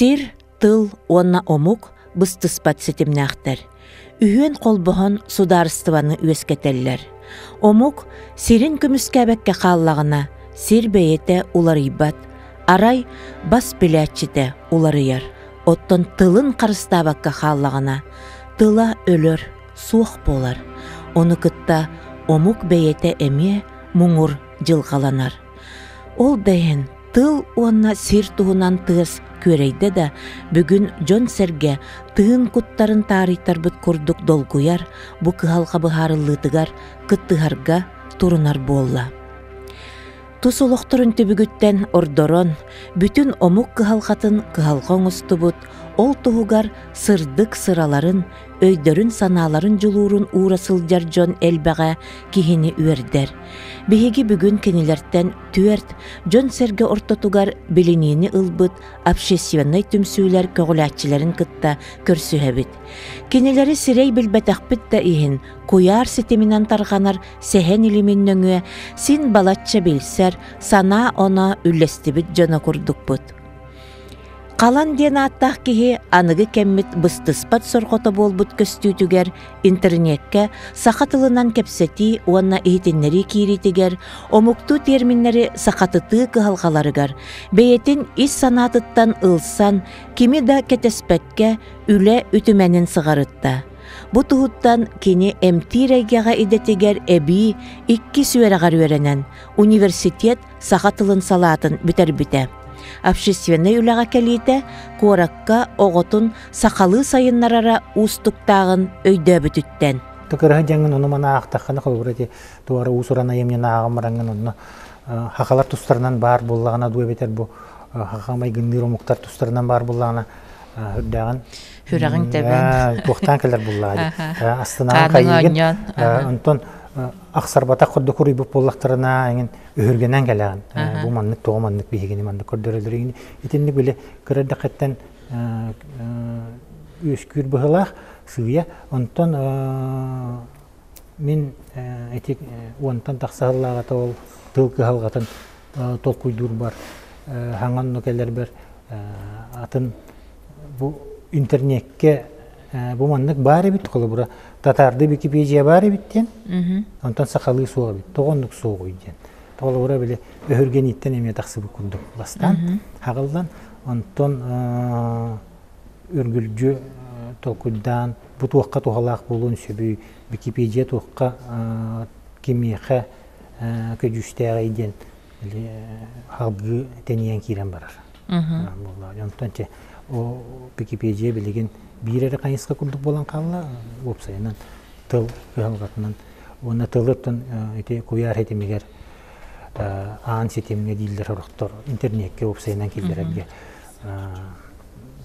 Сир, тыл уонна омук быстыспат ситимнээхтэр. Үһүөн холбоһон судаарыстыбаны үөскэтэллэр. Омук сирин көмүскээбэккэ хааллаҕына, сир бэйэтэ уларыйбат, арай бас билээччитэ уларыйар. Оттон тылын харыстаабакка хааллаҕына, тыла өлөр, суох буолар. Ону кытта омук бэйэтэ эмиэ муҥур дьылҕаланар. Ол да иһин тыл уонна сир туһунан тыас күөрэйдэ да, бүгүн дьон-сэргэ тыын куттарын таарыйтарбыт курдук долгуйар, бу кыһалҕа быһаарыллыытыгар кыттыһарга турунар буолла. Тус олохторун түбүгүттэн ордорон, бүтүн омук кыһалҕатын кыһалҕа оҥостубут, ол туһугар сырдык сыраларын, өйдөрүн-санааларын дьулуурун уура сылдьар дьон элбэҕэ киһини үөрдэр. Биһиги бүгүн кинилэртэн түөрт дьон-сэргэ ортотугар билиниини ылбыт общественнай түмсүүлэр көҕүлээччилэрин кытта көрсүһэбит. Кинилэри сирэй билбэтэхпит да иһин, куйаар ситиминэн тарҕанар сэһэн илимин нөҥүө син балачча билсэр, санаа-оноо үллэстибит дьоно курдукпут. Халан диэн ааттаах киһи аныгы кэммит быстыспат сорҕото буолбут көстүүтүгэр интернеккэ саха тылынан кэпсэтии уонна иһитиннэрии киириитигэр омуктуу тиэрминнэри сахатытыы кыһалҕаларыгар бэйэтин ис санаатыттан ылсан кими да кэтэспэккэ үлэ үтүмэнин сыҕарытта. Бу туһуттан кини эмтиир эйгэҕэ идэтигэр эбии иккис үөрэҕэр үөрэнэн университет саха тылын салаатын бүтэрбитэ. Общественнай үлэҕэ кэлиитэ куоракка оҕотун сахалыы сайыннарара уустуктааҕын өйдөөбүтүттэн. Тыкырыһы дьаҥын ону мана аахтаххына холобура ити туора уус-уран айымньыны ааҕан бараҥҥын онно хахалар тустарынан баар буоллаҕына дуу эбэтэр бу хаха майгынныыр омуктар тустарынан баар буоллаҕына үрдээҕин Сүрэҕиҥ тэбэн. Туохтаан кэлэр буллаа дии. Астынаҕын хайыгын. Онтон ахсарбатах курдук уруйбут буоллахтарына эҥин өһүргэнэн кэлэҕин. Бу маннык тоҕо маннык биһигини маннык көрдөрөлөр игини. Итинник били кыра эрдэххиттэн үөскүүр быһыылаах сыыйа. Онтон мин ити уонтан тахса сыллааҕыта ол тыл кыһалҕатын толкуйдуурбар хаҥа онно кэлэрбэр атын бу интернеккэ бу маннык баар эбит холобура татаардыы Википедия баар эбит диэн онтон сахалыы суох эбит тоҕо оннук суоҕуй диэн холобура били өһүргэнииттэн эмиэ тахсыбыт курдук бастаан хаҕыллан онтон үргүлдьү толкуйдаан бу туохха туһалаах буолуон сөбүй Википедия туохха кимиэхэ көдьүүстээҕий диэн халгыы тэнийэн киирэн барар. Онтон те Википедия билигин биир эрэ хайысха курдук буолан хаалла, уопсайынан тыл кыһалҕатынан уонна тылыттан ити куйаар ситимигэр аан ситимҥэ дииллэр сорохтор интернеккэ уопсайынан киллэрэргэ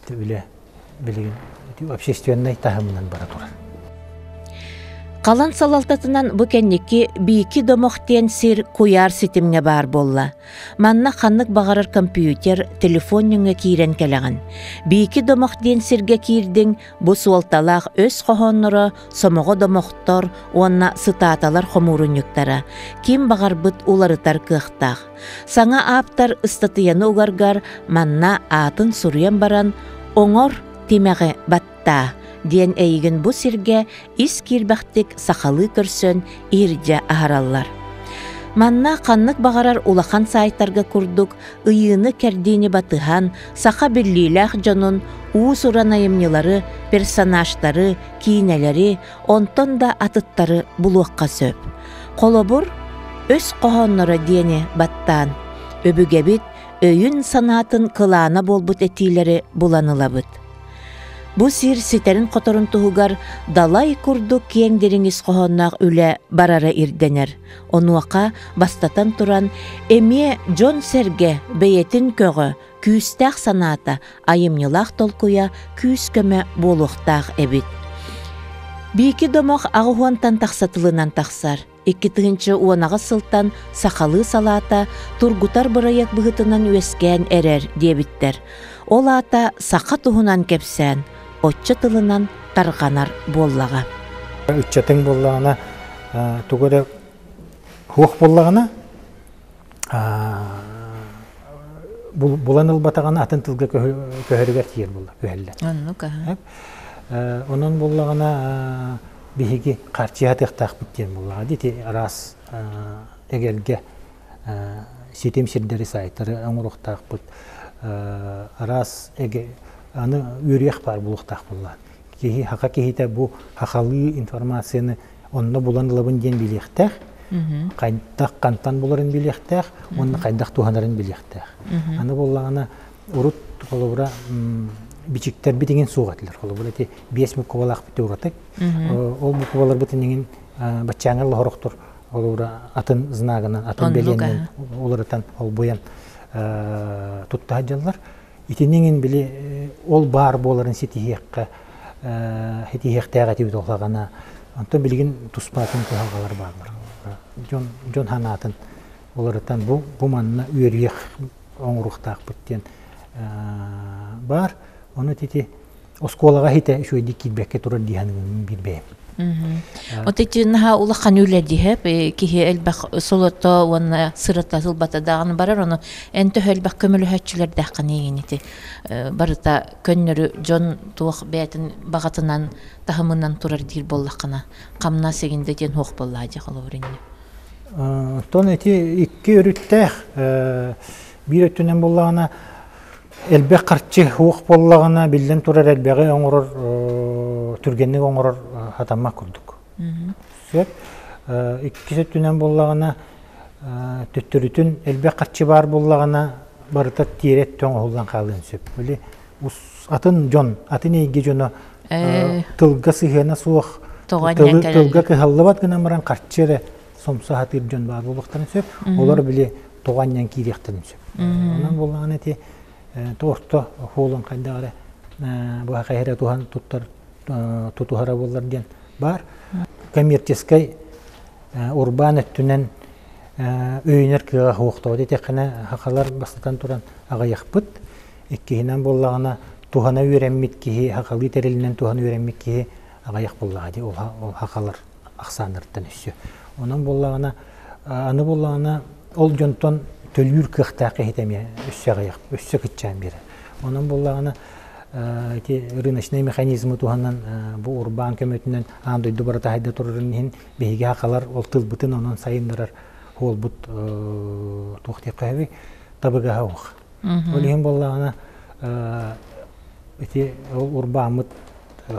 үлэ билигин общественнай таһымынан бара турар. Халан салалтатынан бу кэнники Биики домох диэн сир куйаар ситимҥэ баар буолла. Манна ханнык баҕарар компьютер, телефон нөҥүө киирэн кэлэҕин. Биики домох диэн сиргэ киирдиҥ, бу суолталаах өс хоһоонноро, сомоҕо домохтор уонна сытааталар хомуурунньуктара. Ким баҕарбыт уларытар кыахтаах. Саҥа ааптар ыстатыйаны угаргар манна аатын суруйан баран «Оҥор тимэҕи баттаа» диэн эйигин бу сиргэ ис киирбэхтик сахалыы көрсөн иһирдьэ аһараллар. Манна ханнык баҕарар улахан саайтарга курдук ыйыыны-кэрдиини батыһан саха биллиилээх дьонун уус-уран айымньылары, персонажтары, киинэлэри, онтон да атыттары булуохха сөп. Холобур, өс хоһоонноро диэни баттаан, өбүгэбит өйүн-санаатын кылаана буолбут этиилэри булан ылабыт. Бу сир ситэрин-хоторун туһугар далай курдук киэҥ дириҥ ис хоһоонноох үлэ барара ирдэнэр. Онуоха, бастатан туран, эмиэ дьон-сэргэ бэйэтин көҕө, күүстээх санаата, айымньылаах толкуйа күүс-көмө буолуохтаах эбит. Биики домох аҕыс тахса тылынан тахсар. 2018 сылтан сахалыы салаата тургутар бырайыак быһыытынан үөскээн эрэр диэбиттэр. Ол аата саха туһунан кэпсээн, оччо тылынан тарҕанар буоллаҕа. Ыччатыҥ буоллаҕына тугу эрэ суох буоллаҕына бу. Булан ылбатаҕына атын тылга көһөрүгэр тиийэр буолла, күһэллэр. Оннук аха. Онон буллаҕына биһиги харчыһатыахтаахпыт диэн буллаҕа дити араас эгэлгэ ситим сирдэри сайтары оҥоруохтаахпыт араас эгэ аны үөрүйэх баар буолуохтаах буоллаҕа. Киһи хаха киһитэ бу хахалыы информацияны онно булан ылабын диэн билиэхтээх, хайдах хантан буларын билиэхтээх уонна хайдах туһанарын билиэхтээх. Аны буоллаҕына урут холобура бичиктэрбит иҥин суох этилэр. Холобура ити биэс буквалаахпыт уратык. Ол букваларбытын иҥин баччааҥҥа лоһорохтор холобура атын знагынан, атын бэлиэнэн уларытан, холбуйан тутта сылдьаллар. Итиниҥин били ол баар буоларын ситиһиэххэ ситиһиэхтээх этибит олаҕына онтон билигин туспа атын кыһалҕалар бааллар. Дьон дьон санаатын уларытан бу бу манна үөрүйэх оҥоруохтаахпыт диэн баар. Ону ити оскуолаҕа иһитэ үчүгэйдик киирбэккэ турар дии саныыбын биир бэйэм. Вот ити наһаа улахан үлэ диһэп киһи элбэх солото уонна сырата сылбата даҕаны барар ону эн төһө элбэх көмөлөһөөччүлэрдээххин иигин ити барыта көннөрү дьон туох бэйэтин баҕатынан таһымынан турар диир буоллаххына хамнас игинде диэн хуох буоллаа дии холобур инни. Оттон ити икки өрүттээх биир өттүнэн буоллаҕына Элбэх харчы суох буоллаҕына, биллэн турар элбэҕи оҥорор, түргэнник оҥорор сатаммат курдук. Сөп. Иккис өттүнэн буоллаҕына, төттөрүтүн элбэх харчы баар буоллаҕына, барыта тиэрэ өттө оҥоһуллан хаалыан сөп. Били атын дьон, атын эйгэ дьоно тылга сыһыана суох, тылга кыһаллыбат гынан баран харчы эрэ сомсо сатыыр дьон баар буолуохтарын сөп. Олор били тоҕо анньан киириэхтэрин сөп. Онон буоллаҕына ити орто хуолун хайдах эрэ бу хайа туһан туттар тутуһара буоллар диэн баар. Коммерческай урбаан өттүнэн өйөнөр кыаҕа суох диэтэххинэ сахалар бастатан туран аҕыйахпыт. Иккиһинэн буоллаҕына туһана үөрэммит киһи, сахалыы тэрилинэн туһана үөрэммит киһи аҕыйах буоллаҕа дии ол сахалар ахсааннарыттан өссө. Онон буоллаҕына аны буоллаҕына ол дьонтон төлүүр кыахтаах киһитэ эмиэ өссө аҕыйах, өссө кыччаан биэрэр. Онон буоллаҕына ити рыночнай механизмы туһанан бу урбаан көмөтүнэн аан дойду барыта хайда турарын иһин биһиги сахалар ол тылбытын онон сайыннарар суолбут туох диэххэ сөбүй табыгаһа суох. Ол иһин буоллаҕына ити ол урбааммыт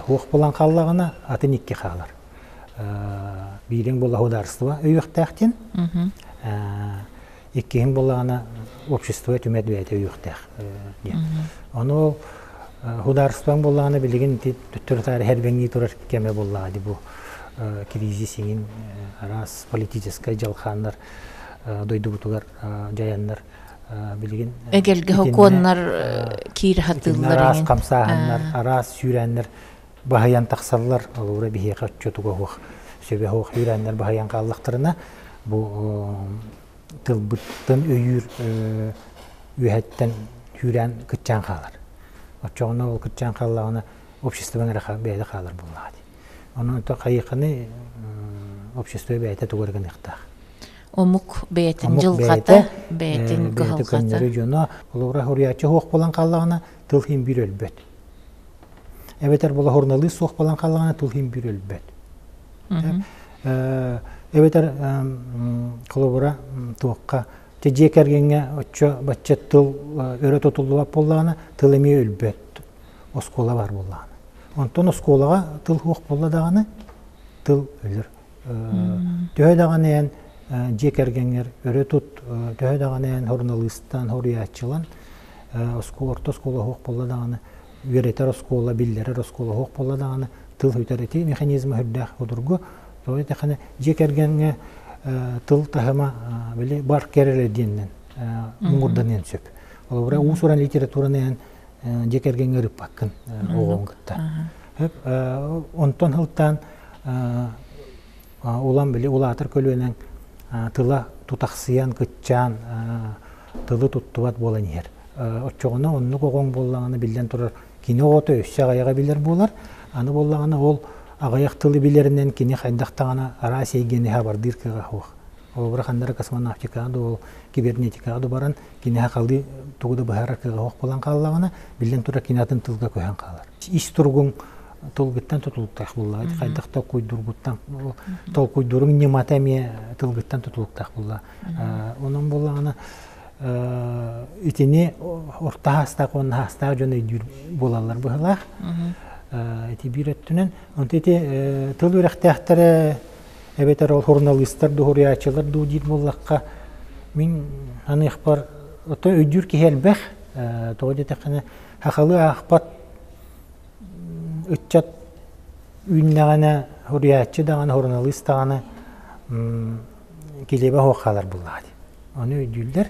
суох буолан хааллаҕына атын икки хаалар. Биириҥ буолла государство өйүөхтээх диэн, иккиһин буоллаҕына общество түмэт бэйэтэ өйүөхтээх диэн. Ону государствоҥ буоллаҕына билигин ити төттөрү-таары хэрбэҥнии турар кэмэ буоллаҕа дии бу кризис иҥин араас политическай дьалхааннар дойдубутугар дьайаннар билигин Эгэлгэ хокуоннар киирэ сатыыллар араас хамсааһыннар, араас сүүрээннэр баһыйан тахсаллар. Олуура биһиэхэ оччотуга суох сөбө суох үүрээннэр баһыйан хааллахтарына бу тылбыттан өйүүр үөһэттэн үүрээн кыччаан хаалар. Оччоҕуна ол кыччаан хааллаҕына обществоҥ эрэ бэйэтэ хаалар буоллаҕа дии. Онон хайыханы общество бэйэтэ тугу эрэ гыныахтаах. Омук бэйэтин дьылҕата, бэйэтин кыһалҕата. Көннөрү дьоно холобура суруйааччы суох буолан хааллаҕына тыл иһин биир өлбөт. Эбэтэр була суруналыыс суох буолан хааллаҕына тыл иһин биир өлбөт. Эбэтэр холобура туохха дьиэ кэргэҥҥэ оччо бачча тыл өрө тутуллубат буоллаҕына тыл эмиэ өлбөт оскуола баар буоллаҕына. Онтон оскуолаҕа тыл суох буолла даҕаны тыл өлөр. Төһө даҕаны эн дьиэ кэргэҥҥэр өрө тут, төһө даҕаны эн суруналыыстан, суруйааччылан орто оскуола суох буолла даҕаны, үөрэтэр оскуола, биллэрэр оскуола суох буолла даҕаны, тыл сүтэр ити механизма сүрдээх судургу. Тоҕо диэтэххинэ, дьиэ кэргэҥҥэ тыл таһыма били бар кэрэлэ диэннэн муҥурданыан сөп. Холобура, уус-уран литератураны эн дьиэ кэргэҥҥэ ырыппаккын оҕоҥ кытта. Онтон сылтаан улам били улаатар көлүөнэҥ тыла тутахсыйан, кыччаан тылы туттубат буолан иһэр. Оччоҕуна оннук оҕоҥ буоллаҕына биллэн турар кини оҕото өссө аҕыйаҕы билэр буолар. Аны буоллаҕына ол аҕыйах тылы билэринэн кини хайдах даҕаны араас эйгэни хабардыыр кыаҕа суох. Холобура ханна космонавтикаҕа да ол кибернетикаҕа да баран киниэхэ халыы тугу да быһаарар кыаҕа суох буолан хааллаҕына, биллэн турар кини атын тылга көһөн хаалар. Ис туругуҥ тылгыттан тутулуктаах буоллаҕа. Хайдах толкуйдуургуттан толкуйдууруҥ ньымата эмиэ тылгыттан тутулуктаах буолла. Онон буоллаҕына итини орто хаастаах уонна хаастаах дьон өйдүүр буолаллар быһыылаах. Ити биир өттүнэн. Онто ити тыл үөрэхтээхтэрэ эбэтэр ол суруналыыстар дуу, суруйааччылар дуу диир буоллахха, мин аныахпар оттон өйдүүр киһи элбэх. Тоҕо диэтэххинэ, сахалыы аахпат ыччат үүннэҕинэ, суруйааччы даҕаны, суруналыыс даҕаны килиэбэ суох хаалар буоллаҕа дии. Ону өйдүүллэр.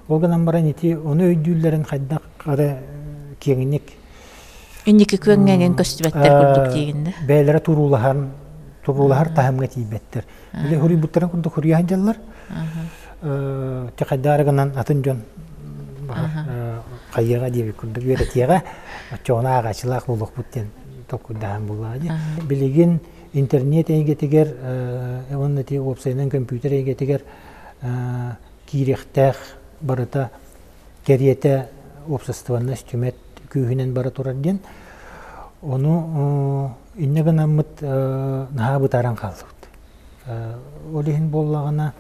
Ол гынан баран ити ону өйдүүллэрин хайдах эрэ киэҥник Инники күөҥҥэ эҥин көстүбэттэр курдук диигин да? Бэйэлэрэ туруулаһан туруулаһар таһымҥа тиийбэттэр. Били хуруйбуттарын курдук хуруйа сылдьаллар. Те хайдаары гынан атын дьон хайыаҕа диэбит курдук үөрэтиэҕэ оччоҕуна ааҕааччылаах буолуохпут диэн толкуйдаһан буоллаҕа дии. Билигин интернет эйгэтигэр уонна ити уопсайынан компьютер эйгэтигэр киириэхтээх барыта кэриэтэ уопсастыбаннай түмэт күүһүнэн бара турар диэн. Ону инньэ гынаммыт наһаа бытааран хааллыбыт. Ол иһин буоллаҕына,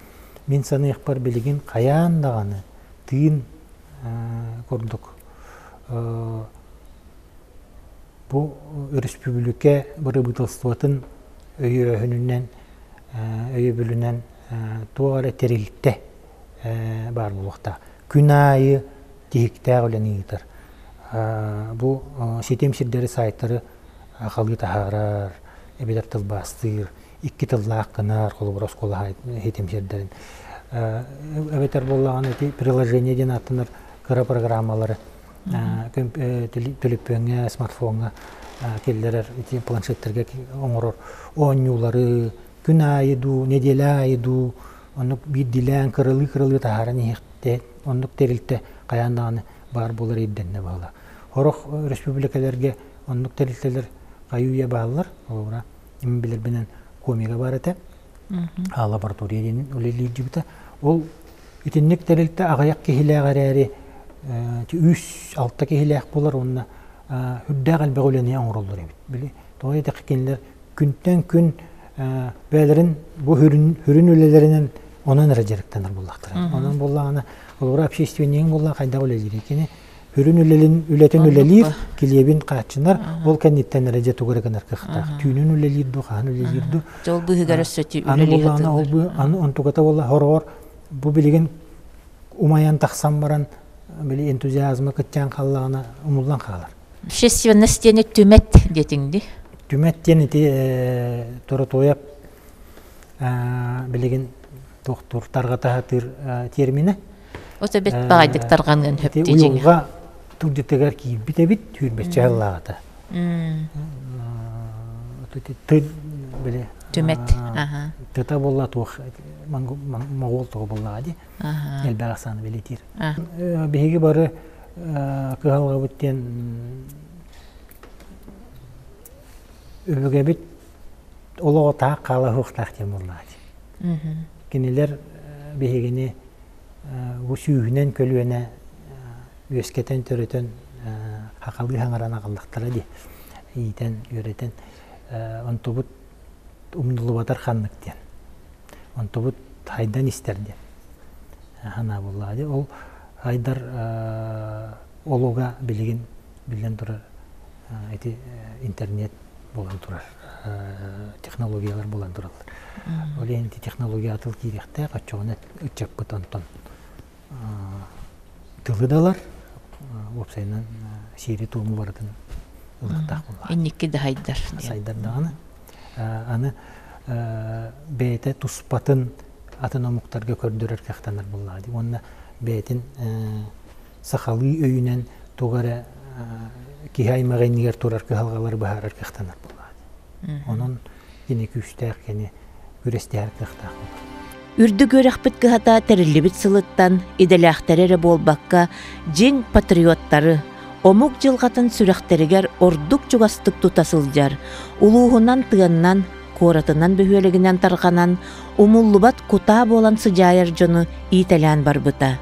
мин саныахпар билигин хайаан даҕаны тыын курдук бу өрөспүүбүлүкэ бырабыыталыстыбатын өйөөһүнүнэн, өйөбүлүнэн туох эрэ тэрилтэ баар буолуохтаах. Күн аайы тиһиктээх үлэни ыытар. Бу ситим сирдэри, сайтары халыы таһаарар, эбэтэр тылбаастыыр, икки тыллаах гынар, холобур, оскуола ситим сирдэрин. Эбэтэр буоллаҕына ити приложение диэн ааттанар кыра программалары төлөпүөҥҥэ, смартфоҥҥа киллэрэр, ити планшеттарга оҥорор оонньуулары күн аайы дуу, нэдиэлэ аайы дуу оннук биирдиилээн кыралыы-кыралыы таһааран иһиэхтэ, оннук тэрилтэ хайаан даҕаны баар буолар ирдэннэ буолла. Сорох өрөспүүбүлүкэлэргэ оннук тэрилтэлэр хайыы-үйэ бааллар. Холобура, мин билэрбинэн Комига баар этэ. Лаборатория диэн үлэлиир Ол итинник тэрилтэ аҕыйах киһилээх эрээри үс-алта киһилээх буолар уонна үрдээх элбэх үлэни оҥороллор эбит. Били тоҕо диэтэххэ кинилэр күнтэн күн бэйэлэрин бу хүрүн, хүрүн үлэлэринэн онон эрэ дьарыктанар буоллахтара. Онон буоллаҕына, холобура общественнигин буоллаҕа хайдах үлэлиир кини хүрүн үлэлин үлэтин үлэлиир, килиэбин хааччынар, ол кэнниттэн эрэ дьэ тугу эрэ гынар кыахтаах. Түүнүн үлэлиир дуу, хаһан үлэлиир дуу. Ол быыһыгар өссө Аны буоллаҕына, ол бу аны онтуката буолла хороҕор бу билигин умайан тахсан баран били энтузиазма кытчаан хааллаҕына умуллан хаалар. Общественность диэни түмэт диэтиҥ дии. Түмэт диэн ити Торотуойап билигин туохтуур тарҕата сатыыр терминэ. Ото бэт баҕайдык тарҕаныан хөп Уйулҕа тылдьытыгар киирбит эбит түүрбэччэ сыллааҕыта. Тыл били Түмэт. Тыта буолла туох моҕол тоҕо буоллаҕа дии. Элбэх ахсааны бэлиэтиир. Биһиги бары кыһалҕабыт диэн өбүгэбит олоҕо таах хаала суохтаах диэн буоллаҕа дии. Кинилэр биһигини бу сүүһүнэн көлүөнэ үөскэтэн төрөтөн хахалыы хаҥаран аҕаллахтара дии иитэн үөрэтэн онтубут умнуллубатар ханнык диэн онтубут хайдан истэр диэн санаа буоллаҕа дии ол айдар олуга билигин биллэн турар ити интернет буолан турар технологиялар буолан тураллар ол иһин ити технология тыл киириэхтээх оччоҕуна ыччаппыт онтон тылы да ылар уопсайынан сиэри-туому барытын ылыахтаах буоллаҕа инники да сайдар сайдар даҕаны аны бэйэтэ туспатын атын омуктарга көрдөрөр кыахтанар буоллаҕа дии уонна бэйэтин сахалыы өйүнэн тугу эрэ киһи аймаҕы иннигэр турар кыһалҕалары быһаарар кыахтанар буоллаҕа дии. Онон кини күүстээх, кини күрэстэһэр кыахтаах буолар. Үрдүк үөрэхпит кыһата тэриллибит сылыттан идэлээхтэри эрэ буолбакка, дьиҥ патриоттары, омук дьылҕатын сүрэхтэригэр ордук чугастык тута сылдьар, улууһунан тыаннан, куоратынан-бөһүөлэгинэн тарҕанан, умуллубат кутаа буолан сыдьаайар дьону иитэлээн барбыта.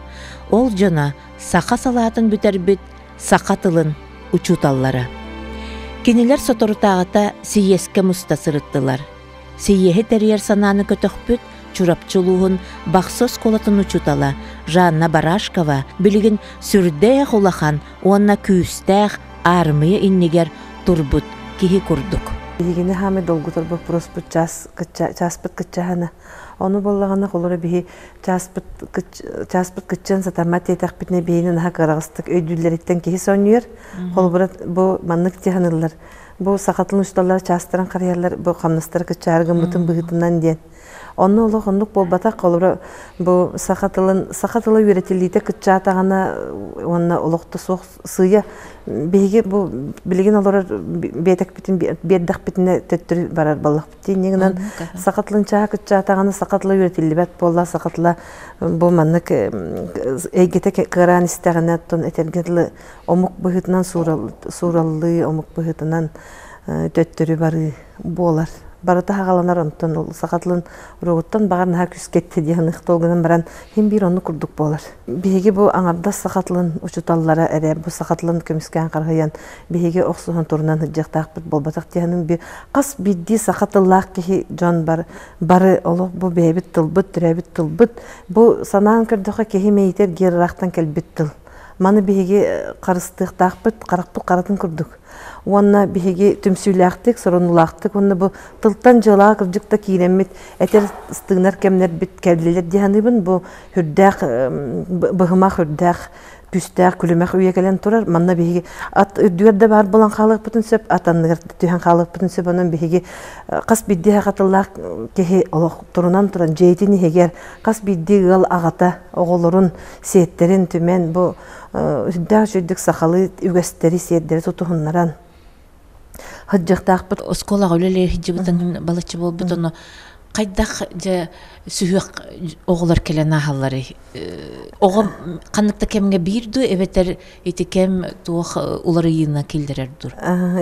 Ол дьоно саха салаатын бүтэрбит саха тылын учууталлара. Кинилэр соторутааҕыта сийиэскэ муста сырыттылар. Сийиэһи тэрийэр санааны көтөхпүт Чурапчы улууһун Бахсы оскуолатын учуутала Жанна Барашкова билигин сүрдээх улахан уонна күүстээх аармыйа иннигэр турбут киһи курдук. Биһигини хаамай долгутар боппуруоспут час чааспыт кыччаһана. Ону буоллаҕына холоро биһи чааспыт чааспыт кыччан сатаммат диэтэхпитинэ биһини наһаа кыараҕастык өйдүүллэриттэн киһи сонньуйар. Холобура бу маннык тиһаныллар. Бу сахатын учууталлар чаастарын харыйаллар бу хамнастара кыччаары гыммытын быһыытынан диэн. Онно олох оннук буолбатах, холобура бу саха тылын саха тыла үөрэтиллиитэ кыччаатаҕына уонна олохто суох сыыйа биһиги бу билигин олорор биэтэкпитин биэрдэхпитинэ төттөрү барар буоллахпыт дии гынан саха тылын чааһа кыччаатаҕына саха тыла үөрэтиллибэт буолла саха тыла бу маннык эйгэтэ кыараан истэҕинэ оттон этэргэ дылы омук быһыытынан суураллыы омук быһыытынан төттөрү барыы буолар. Барыта хаҕаланар онтон ол саха тылын уруогуттан баҕар наһаа күскэтти диэн ыхтол гынан баран син биир оннук курдук буолар. Биһиги бу аҥардас саха тылын учууталлара эрэ бу саха тылын көмүскээн харыһыйан биһиги охсуһан турунан сылдьыахтаахпыт буолбатах диэхинин би хас биирдии саха тыллаах киһи дьон бар бары олох бу бэйэбит тылбыт төрөөбүт тылбыт бу санаан көрдөххө киһи мэйитэр геррахтан кэлбит тыл. Маны биһиги харыстыахтаахпыт харахпыт харатын курдук. Уонна биһиги түмсүүлээхтик, сорунуулаахтык уонна бу тылтан дьыалаҕа кырдьык да киирэммит этэр тыынар кэмнэрбит кэллилэр дии саныыбын. Бу үрдээх быһымах үрдээх күүстээх күлүмэх үйэ кэлэн турар. Манна биһиги ат үрдүгэр да баар буолан хаалыахпытын сөп, ат анныгар түһэн хаалыахпытын сөп. Онон биһиги хас биирдии хатыллаах киһи олох турунан туран дьиэтин иһигэр хас биирдии ыал аҕата оҕолорун сиэттэрин түмэн бу үрдээх үчүгдүк сахалыы үгэстэри сиэрдэри тутуһуннаран сылдьыахтаахпыт. Оскуолаҕа үлэлии сылдьыбытын балачча буолбут ону хайдах дьэ сүһүөх оҕолор кэлэн ааһалларый? Оҕо ханнык да кэмҥэ биир дуу эбэтэр ити кэм туох уларыйыына киллэрэр дур?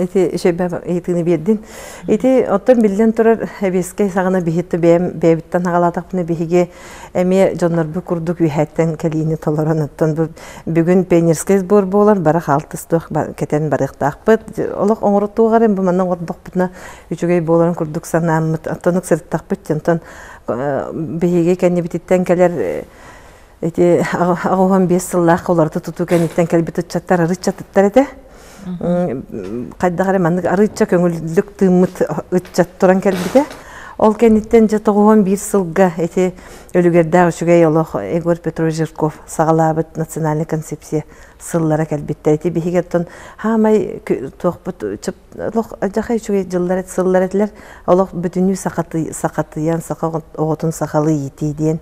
Ити үчүгэй ыйытыыны биэрдин. Ити оттон биллэн турар эбиэскэй саҕана биһиги бэйэм бэйэбиттэн аҕалаатахпына биһиги эмиэ дьоннорбут курдук үөһээттэн кэлиини толорон оттон бу бүгүн пионерскай сбор буолар бары хаалтыс туох кэтэн барыахтаахпыт олох оҥоротуох эрэ бу манна оҥордохпутуна үчүгэй буоларын курдук санааммыт оттонук сырыттахпыт онтон биһиги кэннибититтэн кэлэр ити 85 сыллаах уларыта тутуу кэнниттэн кэлбит ыччаттар арыыччатыттар этэ хайдах эрэ маннык арыычча көҥүллүк тыыммыт ыччат туран кэлбитэ. Ол кэнниттэн дьэ 91 сылга ити үлүгэрдээх үчүгэй олох Егор Петрович Жирков саҕалаабыт национальный концепция сыллара кэлбиттэр. Ити биһиги оттон хаамай туохпут олох дьахай үчүгэй дьыллар сыллар этилэр. Олох бүтүннүү сахатыйан саха оҕотун сахалыы иитии диэн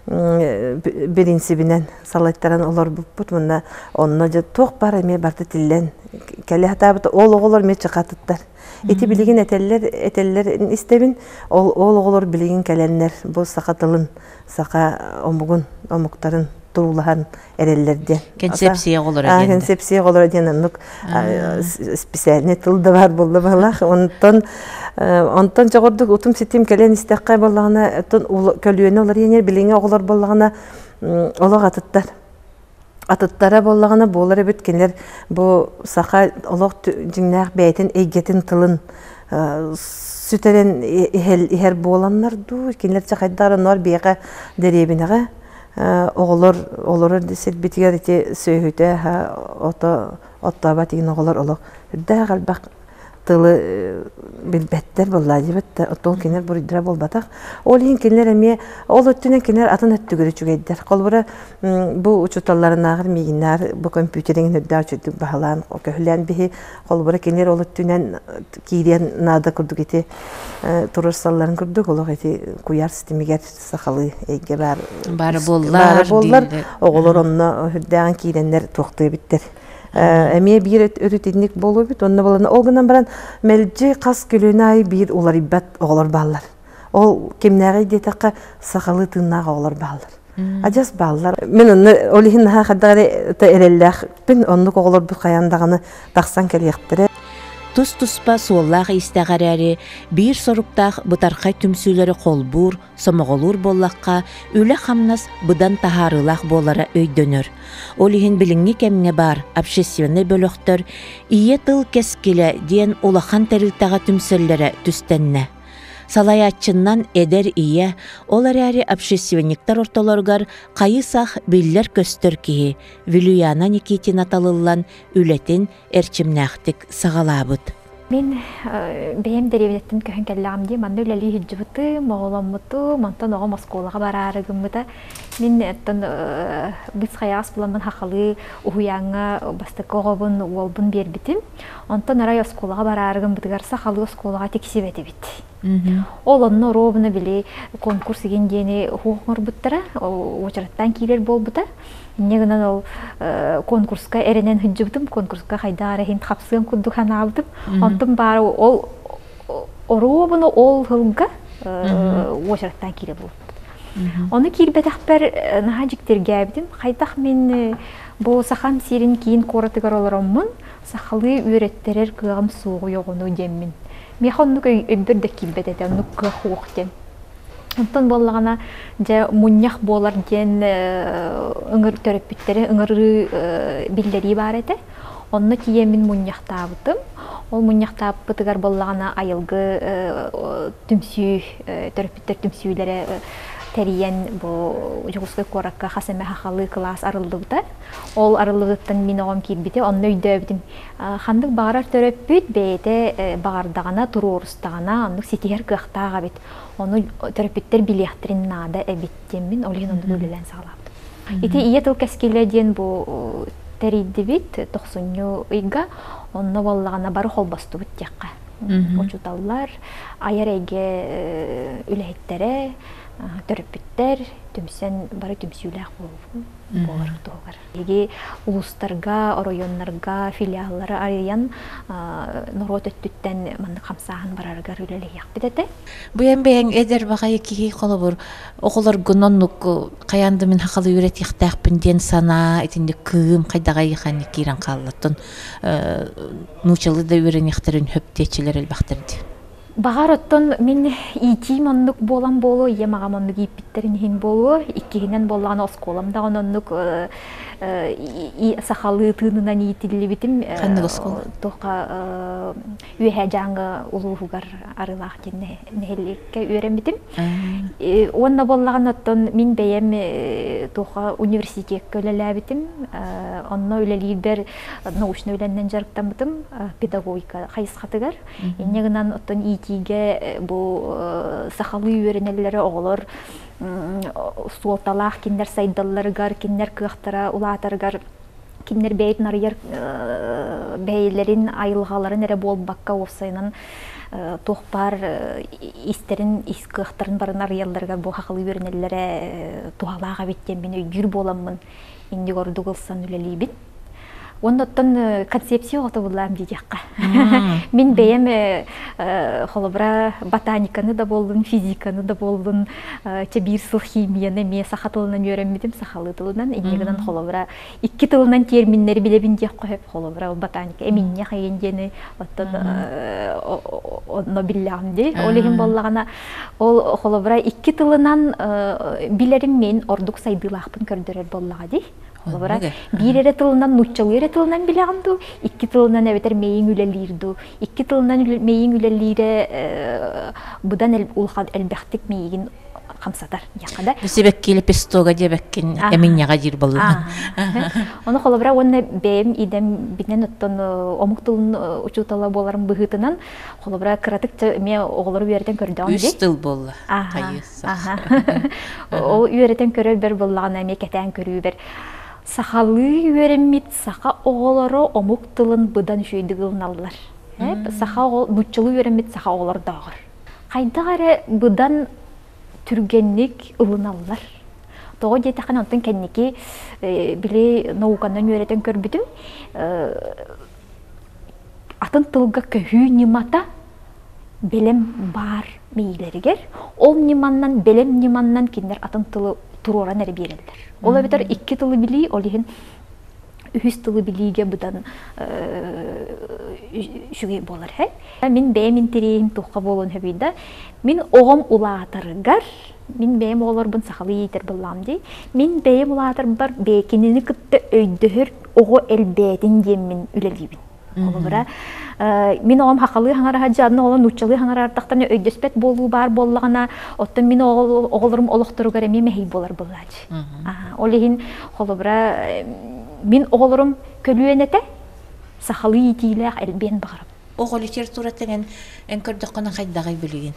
бириинсибинэн салайтаран олорбуппут уонна онно дьэ туох баар эмиэ барыта тиллэн кэлэ сатаабыт ол оҕолор эмиэ чакатыттар ити билигин этэллэр этэллэр истэбин ол ол оҕолор билигин кэлэннэр бу саха тылын саха омугун омуктарын туруулаһан эрэллэр диэн концепция оҕолоро диэн концепция оҕолоро диэн оннук специальный тыл да баар буолла баһылаах онтон онтон чоҕурдук утум ситим кэлэн истэххэ буоллаҕына оттон көлүөнэ уларыйан билиҥҥи оҕолор буоллаҕына олох атыттар атыттара буоллаҕына буолар эбит кинилэр бу саха олох дьиҥнээх бэйэтин эйгэтин тылын сүтэрэн иһэр буоланнар дуу кинилэр чэ хайдах эрэ ноор биэхэ дэриэбинэҕэ оҕолор олорор сирбитигэр ити сүөһүтэ ото оттообот игин оҕолор олох үрдээх элбэх тылы билбэттэр буоллаа диэбит да оттон кинилэр буруйдара буолбатах ол иһин кинилэр эмиэ ол өттүнэн кинилэр атын өттүгэр үчүгэйдэр холобура бу учууталларынааҕар миигиннээр бу компьютериҥин үрдээх үчүгдүк баһылаан көһүлээн биһи холобура кинилэр ол өттүнэн киириэн наада курдук ити туруорсалларын курдук олох ити куйаар ситимигэр сахалыы эйгэ баар баара буоллар буоллар оҕолор онно үрдээҕин киирэннэр туохтуу эбиттэр эмиэ биир өрүт инник буолуо эбит онно буолан ол гынан баран мэлдьи хас көлүөнэ аайы биир уларыйбат оҕолор бааллар ол кимнээҕий диэтэххэ сахалыы тыыннаах оҕолор бааллар адьас бааллар мин онно ол иһин наһаа хайдах эрэ эрэллээхпин оннук оҕолорбут хайаан даҕаны тахсан кэлиэхтэрэ. Тус-туспа суоллаах-иистээх эрээри, биир соруктаах бытархай түмсүүлэри холбуур, сомоҕолуур буоллахха, үлэ-хамнас быдан таһаарыылаах буолара өйдөнөр. Ол иһин билиҥҥи кэмҥэ баар общественнай бөлөхтөр «Ийэ тыл кэскилэ» диэн улахан тэрилтэҕэ түмсэллэрэ түстэннэ. Салайааччыннан эдэр ийэ, ол эрээри общественниктар ортолоругар хайы-сах биллэр-көстөр киһи Вилюяна Никитина талыллан үлэтин эрчимнээхтик саҕалаабыт. Мин бэйэм дэриэбинэттэн көһөн кэллэҕим дии. Манна үлэлии сылдьыбытым, оҕоломмутум, онтон оҕом оскуолаҕа бараары гыммыта. Мин оттон быыс-хайаҕас буламмын хахалыы уһуйааҥҥа бастакы оҕобун, уолбун биэрбитим. Онтон арай оскуолаҕа бараары гыммытыгар сахалыы оскуолаҕа тиксибэтибит. Ол онно оруобуна били конкурс игин диэни уһуох оҥорбуттара, уочараттаан киирэр буолбута. Инньэ гынан ол конкурска эрэнэн сылдьыбытым, конкурска хайдах эрэ иһин хапсыам курдук санаабытым. Онтум баара ол оруобуна ол сылга уочараттаан киирэ буолбут. Ону киирбэтэхпэр наһаа дьиктиргээбитим. Хайдах мин бу Сахам сирин киин куоратыгар олороммун, сахалыы үөрэттэрэр кыаҕым суоҕуй оҕону диэммин. Миэхэ оннук өйбөр да киирбэт этэ, оннук кыах уох диэн. Онтон буоллаҕына, дьэ мунньах буолар диэн ыҥыр төрөппүттэри ыҥырыы биллэрии баар этэ. Онно тиийэммин мунньахтаабытым. Ол мунньахтаабыппытыгар буоллаҕына айылгы түмсүү төрөппүттэр түмсүүлэрэ тэрийэн бу Дьокуускай куоракка хас эмэ сахалыы кылаас арыллыбыта. Ол арыллыбытыттан мин оҕом киирбитэ, онно өйдөөбүтүм. Ханнык баҕарар төрөппүт бэйэтэ баҕардаҕына, туруорустаҕына, оннук ситиһэр кыахтаах эбит. Ону төрөппүттэр билиэхтэрин наада эбит диэммин ол иһин оннук үлэлээн саҕалаабытым. Ити ийэ тыл кэскилэ диэн бу тэрийдибит тохсунньу ыйга. Онно буоллаҕына бары холбостубут диэххэ. Учууталлар, айар эйгэ үлэһиттэрэ, төрөппүттэр түмсэн бары түмсүүлээх буолар туһугар. Биһиги улуустарга, оройуоннарга филиаллары арыйан норуот өттүттэн маннык хамсааһын барарыгар үлэлэһиэхпит этэ. Бу эн бэйэҥ эдэр баҕайы киһи холобур оҕолоргун оннук хайаан да мин хахалы үөрэтиэхтээхпин диэн санаа итинник кыым хайдаҕай ханнык киирэн хааллаттын нуучалыы да үөрэниэхтэрин хөп диэччилэр элбэхтэр дии. Баҕар оттон мин иитиим оннук буолан буолуо, ийэм аҕам оннук ииппиттэрин иһин буолуо, иккиһинэн буоллаҕына оскуолам даҕаны оннук сахалыы тыынынан иитиллибитим. Ханнык оскуола? Туохха Үөһээ Дьааҥы улууһугар Арыылаах диэн нэһилиэккэ үөрэммитим. Уонна буоллаҕына оттон мин бэйэм туохха университекка үлэлээбитим. Онно үлэлиирбэр научнай үлэннэн дьарыктаммытым педагогика хайысхатыгар. Инньэ гынан оттон иитиигэ бу сахалыы үөрэнэллэрэ оҕолор суолталаах кинилэр сайдалларыгар, кинилэр кыахтара улаатарыгар кинилэр бэйэтин арыйар бэйэлэрин айылҕаларын эрэ буолбакка уопсайынан туох баар истэрин ис кыахтарын барын арыйалларыгар бу хахалыы үөрэнэллэрэ туһалаах эбит диэн мин өйдүүр буоламмын инник ордук ылсан үлэлиибин. Уонна оттон концепция оҕото буллаам диэтэххэ. Мин бэйэм холобура ботаниканы да буоллун, физиканы да буоллун, чэ биир сыл химияны эмиэ саха тылынан үөрэммитим, сахалыы тылынан. Инньэ гынан холобура икки тылынан терминнэри билэбин диэх хөп холобура ол ботаника эминньэх эйин диэни оттон онно биллэҕим дии. Ол иһин буоллаҕына ол холобура икки тылынан билэрим мин ордук сайдыылаахпын көрдөрөр буоллаҕа дии. Холобура, биир эрэ тылынан нууччалыы эрэ тылынан билэҕин дуу, икки тылынан эбэтэр мэйиҥ үлэлиир дуу. Икки тылынан мэйиҥ үлэлиирэ быдан улахан элбэхтик мэйигин хамсатар диэххэ да. Сибэкки лепестога диэбэккин эминньэҕэ диир буоллаҕын. Ону холобура уонна бэйэм идэм бинэн оттон омук тылын учуутала буоларым быһыытынан холобура кыратык эмиэ оҕолору үөрэтэн көрдөҕүм дии. Үс тыл буолла. Ол үөрэтэн көрөрбөр буоллаҕына эмиэ кэтээн көрүүбэр сахалыы үөрэммит саха оҕолоро омук тылын быдан үчүгэйдик ылыналлар. Саха оҕо нууччалыы үөрэммит саха оҕолордооҕор. Хайдах эрэ быдан түргэнник ылыналлар. Тоҕо диэтэххинэ онтон кэнники били науканан үөрэтэн көрбүтүм атын тылга көһүү ньымата бэлэм баар мэйиилэригэр, ол ньыманнан бэлэм ньыманнан кинилэр атын тылы туруоран эрэ биэрэллэр. Ол эбэтэр икки тылы билии, ол иһин үһүс тылы билиигэ быдан үчүгэй буолар һэ. Мин бэйэм интэриэһим туохха буолуон сөбүй да, мин оҕом улаатарыгар, мин бэйэм оҕолорбун сахалыы иитэр буоллаҕым дии, мин бэйэм улаатарбар бэйэкинини кытта өйдөһөр оҕо элбээтин диэммин үлэлиибин. Холобура, мин оҕом хахалыы хаҥараһа дьанна оҕо нууччалыы хаҥарартахтарына өйдөспөт буолуу баар буоллаҕына, оттон мин оҕолорум олохторугар эмиэ мэһэй буолар буоллааччы. Ол иһин, холобура, мин оҕолорум көлүөнэтэ сахалыы иитиилээх элбиэн баҕарабын. Оҕо литературата эн эн көрдөххүнэ хайдаҕый билигин?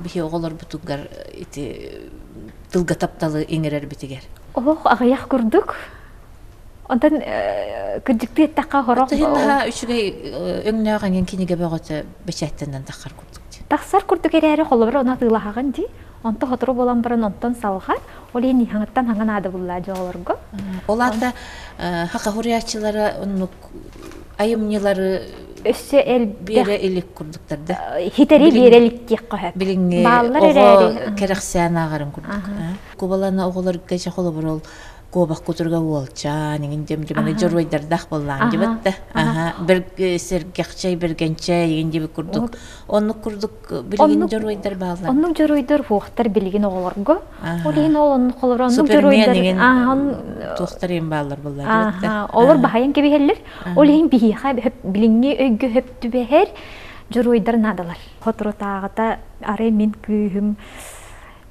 Биһи оҕолорбутугар ити тылга тапталы иҥэрэрбитигэр. Олох аҕыйах курдук. Онтон кырдьыктыы эттэххэ хорох Наһаа үчүгэй өҥнөөх эҥин кинигэ бөҕөтө бэчээттэнэн таххар курдук дии. Тахсар курдук эрээри холобура ону атыылаһаҕын дии. Онто сотору буолан баран онтон салҕар. Ол иһин хаҥыттан хаҥа наада буллаа дьоҕолорго. Ол аата хака хуруйааччылара оннук айымньылары өссө элбэх биэрэ илик курдуктар да. Хитэри биэрэ илик диэххэ сөп. Билиҥҥи оҕо кэрэхсээн ааҕарын курдук. Кубалана оҕолорго чэ холобур ол куобах кутурга уолчаан иҥин дем дьыбаны дьоруойдардаах буоллаан дибит да аха сэргэхчэй бэргэнчэй игин дибит курдук оннук курдук билигин дьоруойдар бааллар оннук дьоруойдар хуохтар билигин оҕолорго ол иһин ол оннук холобура оннук дьоруойдар туохтар иин бааллар буоллар дибит да олор баһайан кэбиһэллэр ол иһин биһиэхэ билиҥҥи өйгө хөп түбэһэр дьоруойдар наадалар соторутааҕыта арай мин кыыһым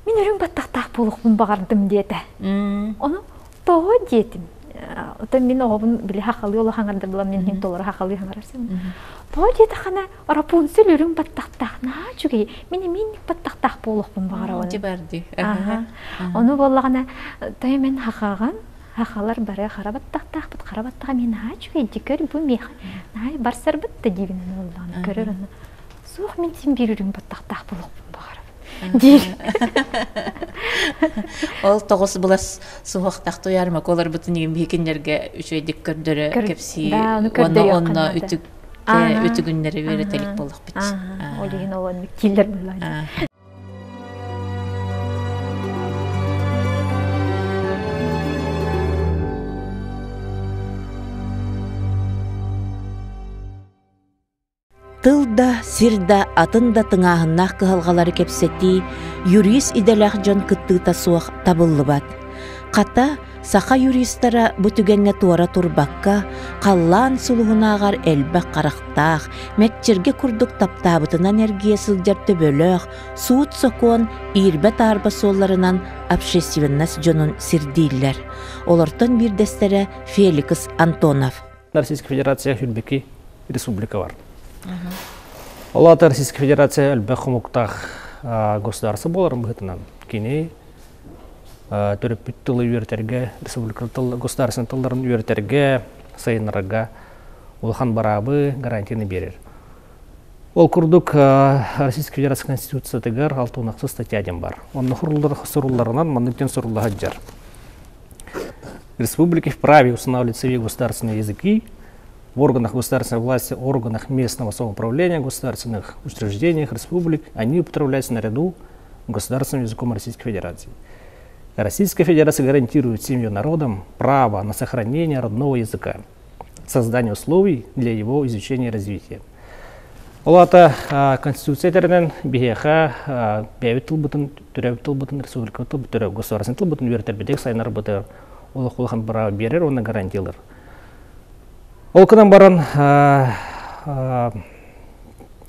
мин үрүҥ баттахтаах буолуохпун баҕардым диэтэ. Ону тоҕо диэтим. Оттон мин оҕобун били хахалыы олох хаҥардар буолан мин иһин толору хахалыы хаҥарар син. Тоҕо диэтэххинэ Рапунцель үрүҥ баттахтаах наһаа үчүгэй. Мин эмиэ баттахтаах буолуохпун баҕарабын. Дьибарди. Ону буоллаҕына той мен хахаҕын хахалар бары хара баттахтаахпыт хара баттаҕа мин наһаа үчүгэй ди көр бу миэхэ наһаа барсарбыт да диибин буоллаҕына көрөр ону суох мин син биир үрүҥ баттахтаах буолуохпун баҕарабын диир. Ол тоҕус былас суһуохтах туйаарма колорбутун игин биһикиннэргэ үчүгэйдик көрдөрө кэпсии уонна онно үтүк үтүгүннэри үөрэтэлик буоллахпыт. Ол иһин ол оннук кииллэр буоллаҕа. Тыл да, сир да, атын да тыҥааһыннаах кыһалҕалары кэпсэтии юрист идэлээх дьон кыттыыта суох табыллыбат. Хата, саха юристара бу түгэҥҥэ туора турбакка, халлаан сулуһунааҕар элбэх харахтаах, мэкчиргэ курдук таптаабытынан эргийэ сылдьар төбөлөөх, суут-сокуон иирбэ-таарба суолларынан общественность дьонун сирдииллэр. Олортон биирдэстэрэ Феликс Антонов. Российская Федерация Хүрбэки республика бар. Ол аата Российская Федерация элбэх хомуктаах государство буоларын быһыытынан кини төрөппүт тылы үөрэтэргэ, республика тыл, государственный тылларын үөрэтэргэ, сайыннарарга улахан бараабы, гарантияны биэрэр. Ол курдук Российская Федерация Конституциятыгар 66 статья диэн бар. Онно сурулларынан маннык диэн сурулла сылдьар. Республики вправе устанавливать свои государственные языки в органах государственной власти, органах местного самоуправления, государственных учреждениях республик, они употребляются наряду государственным языком Российской Федерации. Российская Федерация гарантирует всем ее народам право на сохранение родного языка, создание условий для его изучения и развития. Ол аата Конституция этэринэн биһиэхэ бэйэбит тылбытын, төрөөбүт тылбытын, республика тылбыт, төрөөбүт государственный тылбытын үөрэтэрбитигэр, сайыннарбытыгар олох улахан бырааба биэрэр уонна гарантиялыыр. Ол гынан баран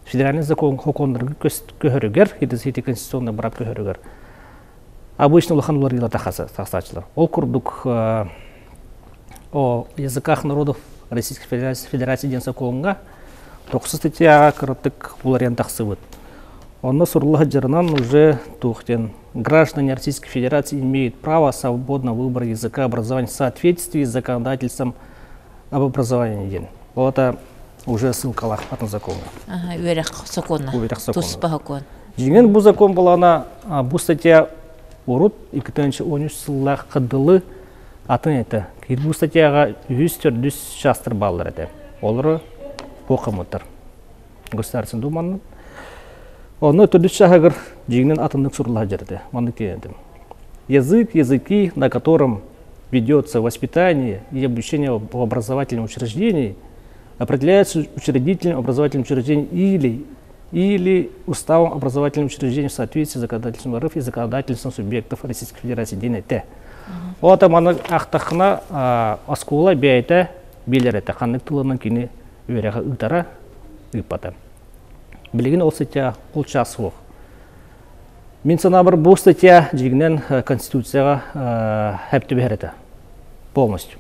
федеральный закон хокуоннарга көһөрүгэр, ити конституционный быраап көһөрүгэр обычно улахан уларыйыла тахсааччылар. Ол курдук о языках народов Российской Федерации диэн сокуоҥҥа тохсус статьяҕа кыратык уларыйан тахсыбыт. Онно сурулла сылдьарынан уже туох диэн граждане Российской Федерации имеют право свободного выбора языка образования в соответствии с законодательством об образовании диэн. Ол это уже ссылкалаах атын закоҥҥа. Үөрэх сокуона. Үөрэх сокуона. Туспа сокуон. Дьиҥин бу закон булана бу статья урут 2013 сыллаах кыдылы атын этэ. Бу статьяҕа үһүс төрдүс частар бааллар этэ. Олору куохаммыттар. Государственный Думанын. Онно төрдүс чаһыгар дьиҥинэн атыннык сурулла сылдьар этэ. Маннык диэн этим. Язык, языки, на котором ведется воспитание и обучение в образовательном учреждении, определяется учредителем образовательного учреждения или уставом образовательного учреждения в соответствии с законодательством РФ и законодательством субъектов Российской Федерации диэн этэ. Ол маны аахтаххына оскуола бэйэтэ билэр этэ ханнык тылынан кини үөрэҕи ыытара ыыппата. Билигин ол статья ол чаас суох. Мин санаабар бу статья дьиҥинэн Конституцияҕа сөп түбэһэр этэ полностью.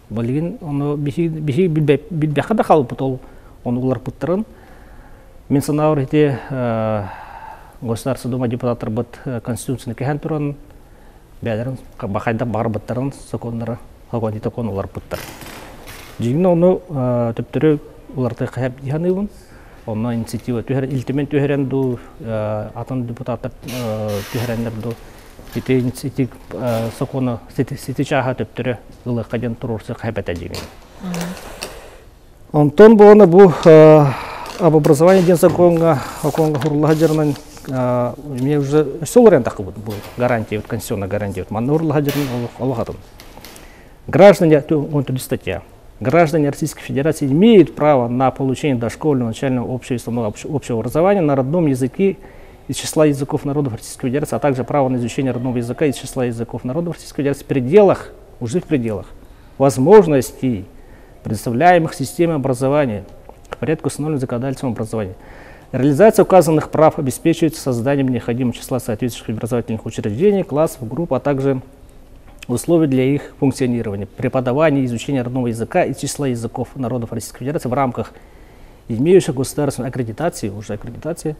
Билигин ону биһи билбэххэ да хаалбыт ол ону уларпыттарын. Мин санаабар ити Государство Дума депутаттарбыт Конституцияны кэһэн туран бэйэлэрин хайдах баҕарбыттарын сокуоннары сокуон уларпыттар. Дьиҥинэн ону төптөрү уларытыахха сөп дии саныыбын. Онно инициатива түһэр, Ил Түмэн түһэрэн дуу, атын депутаттар түһэрэннэр дуу, ити ити сокуону сити чааһа төптөрү ылыахха диэн туруорсуохха сөп этэ дьиҥинэн. Онтон буолана бу об образовании диэн сокуоҥҥа сокуоҥҥа сурулла сылдьарынан эмиэ уже өссө уларыйан таххыбыт бу гарантия конституционная гарантия манна урулла сылдьарын олох атын. Граждане, он тут статья. Граждане Российской Федерации имеют право на получение дошкольного, начального, общего и основного общего образования на родном языке из числа языков народов Российской Федерации, а также право на изучение родного языка из числа языков народов Российской Федерации в пределах, уже в пределах возможностей, предоставляемых системой образования в порядке, установленного законодательством образования. Реализация указанных прав обеспечивается созданием необходимого числа соответствующих образовательных учреждений, классов, групп, а также условий для их функционирования, преподавания и изучения родного языка из числа языков народов Российской Федерации в рамках имеющих государственной аккредитации, уже аккредитации,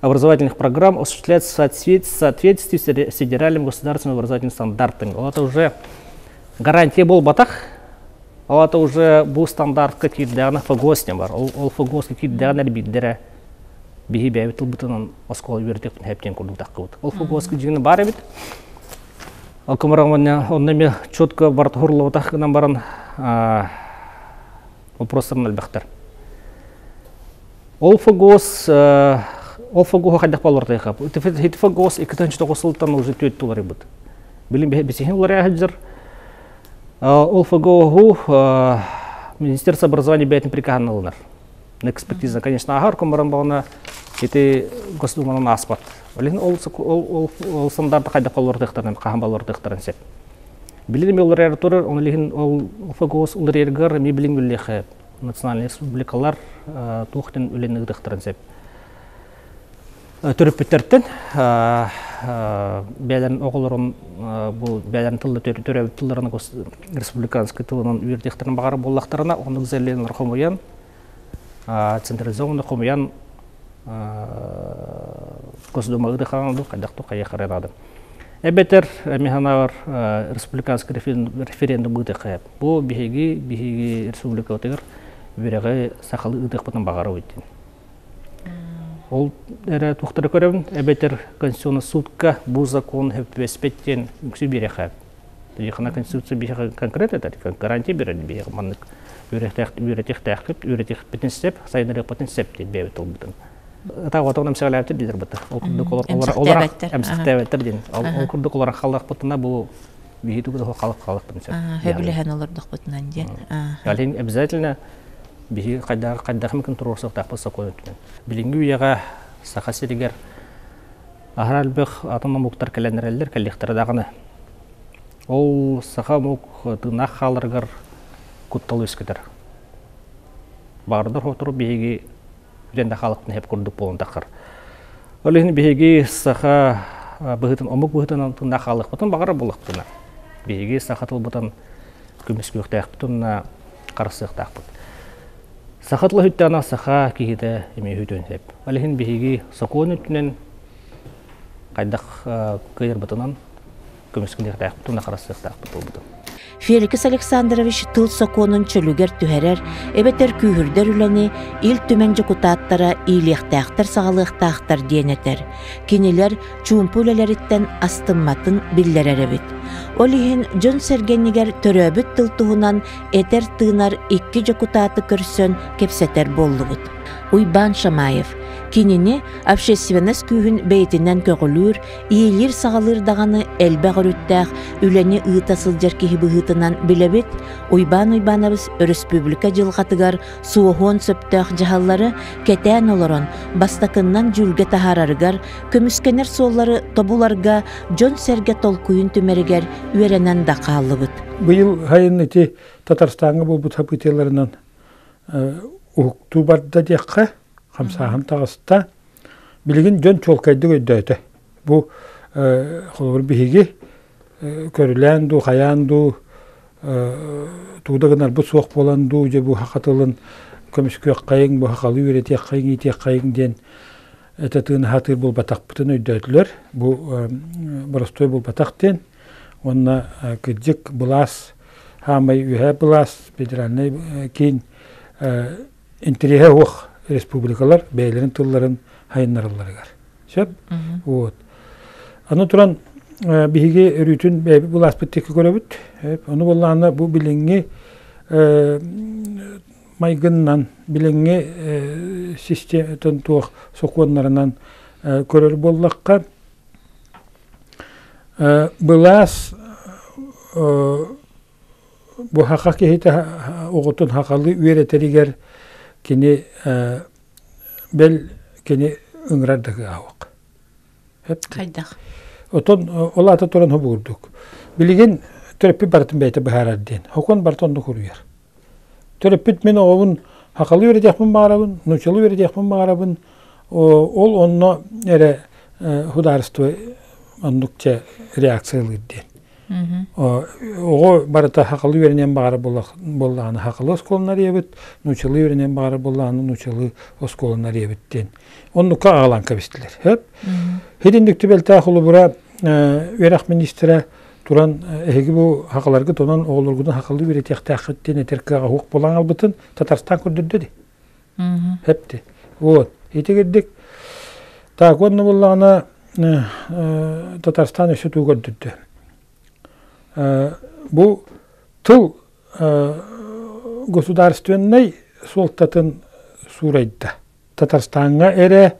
образовательных программ осуществляется в соответствии с федеральным государственным образовательным стандартами. Вот это уже гарантия буолбатах, ол это уже бу стандартка киирдэҕинэ ФГОС бар. Ол ФГОСка киирдэҕинэ биирдэрэ биһи бэйэбит тылбытынан оскуола үөрэтиэхпин сөп диэн курдук таххыбыт. Ол ФГОСка дьиҥинэ баар эбит. Ол онно эмиэ четко барыта суруллубатах гынан баран вопростарын элбэхтэр. Ол ФГОС ол ФГО хайдах болор тайхап. Ити ФГОС 2009 сылтан уже түөт туларыбыт. Билин бисиһин уларыйа сылдьар. Ол ФГО Министерство образования бэйэтин приказын ылынар. Экспертиза, конечно, ааһар, баран бағана ити Госдуманан ааспат. Олин ол ол ол стандарты хайдах болор тыхтарын, хаһан болор тыхтарын сеп. Билин ми уларыйар турар, оны лихин ол ФГОС уларыйаргар ми билин үллехе национальный республикалар туохтен үлени ыытыахтарын сөп. Төрөппүттэртэн бэйэлэрин оҕолорун бу бэйэлэрин тылла төрөөбүт тылларын республиканский тылынан үөрэтиэхтэрин баҕарар буоллахтарына, оннук заявлениелар хомуйан, централизованно хомуйан Госдума ыытыахтаах хайдах хайыахтара наада. Эбэтэр эмиэ республиканский референдум ыытыахха бу биһиги республикабытыгар үөрэҕи сахалыы ыытыахпытын баҕарабыт диэн. Ол эрэ туохтары көрөбүн, эбэтэр Конституционный судка бу закон сөп диэн үксү биэрэхэ. Тихана Конституция биһиэхэ конкретно этэр, гарантия берер биһиэхэ маннык үөрэтиэхтээхпит, үөрэтиэхпитин сөп, сайыннарыахпытын сөп диэн бэйэбит тылбытын. Ата отоҕун эмсэҕэлээбиттэр дииллэр быта. Ол курдук олорор эмсэхтээбэттэр диэн. Ол курдук олорон халлахпытына бу биһи тугу да халык халыкпын сөп. Хөбүлэһэн олордохпутунан диэн. Алин обязательно биһи хайдах хайдах мөкүн туруорсуохтаахпыт сокуон өттүнэн. Билиҥҥи үйэҕэ Саха сиригэр аһара элбэх атын омуктар кэлэн эрэллэр, кэллиэхтэрэ даҕаны. Ол саха омук тыыннаах хааларыгар куттал үөскэтэр. Баардар хотору биһиги бүтэн да хаалыкпын сөп курдук буолан таххар. Ол иһин биһиги саха быһыытын омук быһыытынан тыыннаах хаалыахпытын баҕарар буоллахпытына, биһиги саха тылбытын көмүскүөхтээхпит уонна харыстыахтаахпыт. Саха тыла сүттэҕинэ саха киһитэ эмиэ сүтүөн сөп. Ол иһин биһиги сокуон өттүнэн хайдах кыайарбытынан көмүскэниэхтээхпит уонна харыстыахтаахпыт тылбытын. Феликс Александрович тыл сокуонун чөлүгэр түһэрэр эбэтэр күүһүрдэр үлэни Ил Түмэн дьокутааттара иилиэхтээхтэр саҕалыахтаахтар диэн этэр. Кинилэр чуумпу үлэлэриттэн астымматын биллэрэр эбит. Ол иһин дьон-сэргэнигэр төрөөбүт тыл туһунан этэр-тыынар икки дьокутааты көрсөн кэпсэтэр буоллубут. Уйбаан Шамаев. Кинини общественность күүһүн бэйэтинэн көҕүлүүр, иилиир-саҕалыыр даҕаны элбэх өрүттээх үлэни ыыта сылдьар киһи быһыытынан билэбит. Уйбаан Уйбаанабыс өрөспүүбүлүкэ дьылҕатыгар суоһуон сөптөөх дьаһаллары кэтээн олорон, бастакыннан дьүүлгэ таһаарарыгар, көмүскэнэр суоллары тобуларга дьон-сэргэ толкуйун түмэригэр үөрэнэн да хааллыбыт. Быйыл сайын ити Татарстаҥҥа буолбут событиеларынан уһуктуу барда диэххэ, хамсааһын таҕыста. Билигин дьон чуолкайдык өйдөөтө. Бу холобур биһиги көрүлээн дуу, хайаан дуу, тугу да гынарбыт суох буолан дуу, дьэ бу саха тылын көмүскүөххэйиҥ, бу сахалыы үөрэтиэххэйиҥ, иитиэххэйиҥ диэн этэ тыына сатыыр буолбатахпытын өйдөөтүлэр. Бу боростуой буолбатах диэн. Уонна кырдьык былаас хаамай үөһээ былаас федеральнай киин интэриэһэ суох республикалар бэйэлэрин тылларын хайыннаралларыгар. Сөп? Вот. Аны туран биһиги өрүүтүн бэйэбит былааспыт диэки көрөбүт. Ону буоллаҕына бу билиҥҥи майгынынан, билиҥҥи систематын туох сокуоннарынан көрөр буоллахха, Былаас бу саха киһитэ оҕотун сахалыы үөрэтэригэр кини бэл кини ыҥырар да кыаҕа Хайдах? Отон ол аата туран хобуурдук. Билигин төрөппүт барытын бэйэтэ быһаарар диэн. Хокон барыта оннук уруйар. Төрөппүт мин оҕобун сахалыы үөрэтиэхпин баҕарабын, нууччалыы үөрэтиэхпин баҕарабын. Ол онно эрэ судаарыстыба оннук чэ реакциялыыр диэн. Оҕо барыта сахалыы үөрэниэн баҕарар буоллаҕына сахалыы оскуоланы арыйабыт, нууччалыы үөрэниэн баҕарар буоллаҕына нууччалыы оскуоланы арыйабыт диэн. Оннукка аҕалан кэбистилэр. Сөп. Итинник түбэлтээх холобура үөрэх министрэ туран эһиги бу хакаларгыт онон оҕолоргутун хакалыы үөрэтиэхтээххит диэн этэр кыаҕа суох буолан албытын Татарстан көрдөрдө ди. Хепти. Вот. Ити кирдик. Так, онно буллаҕына Татарстан өссө туу көрдөрдө. Бу тыл государственнай суолтатын суурайда. Татарстаҥҥа эрэ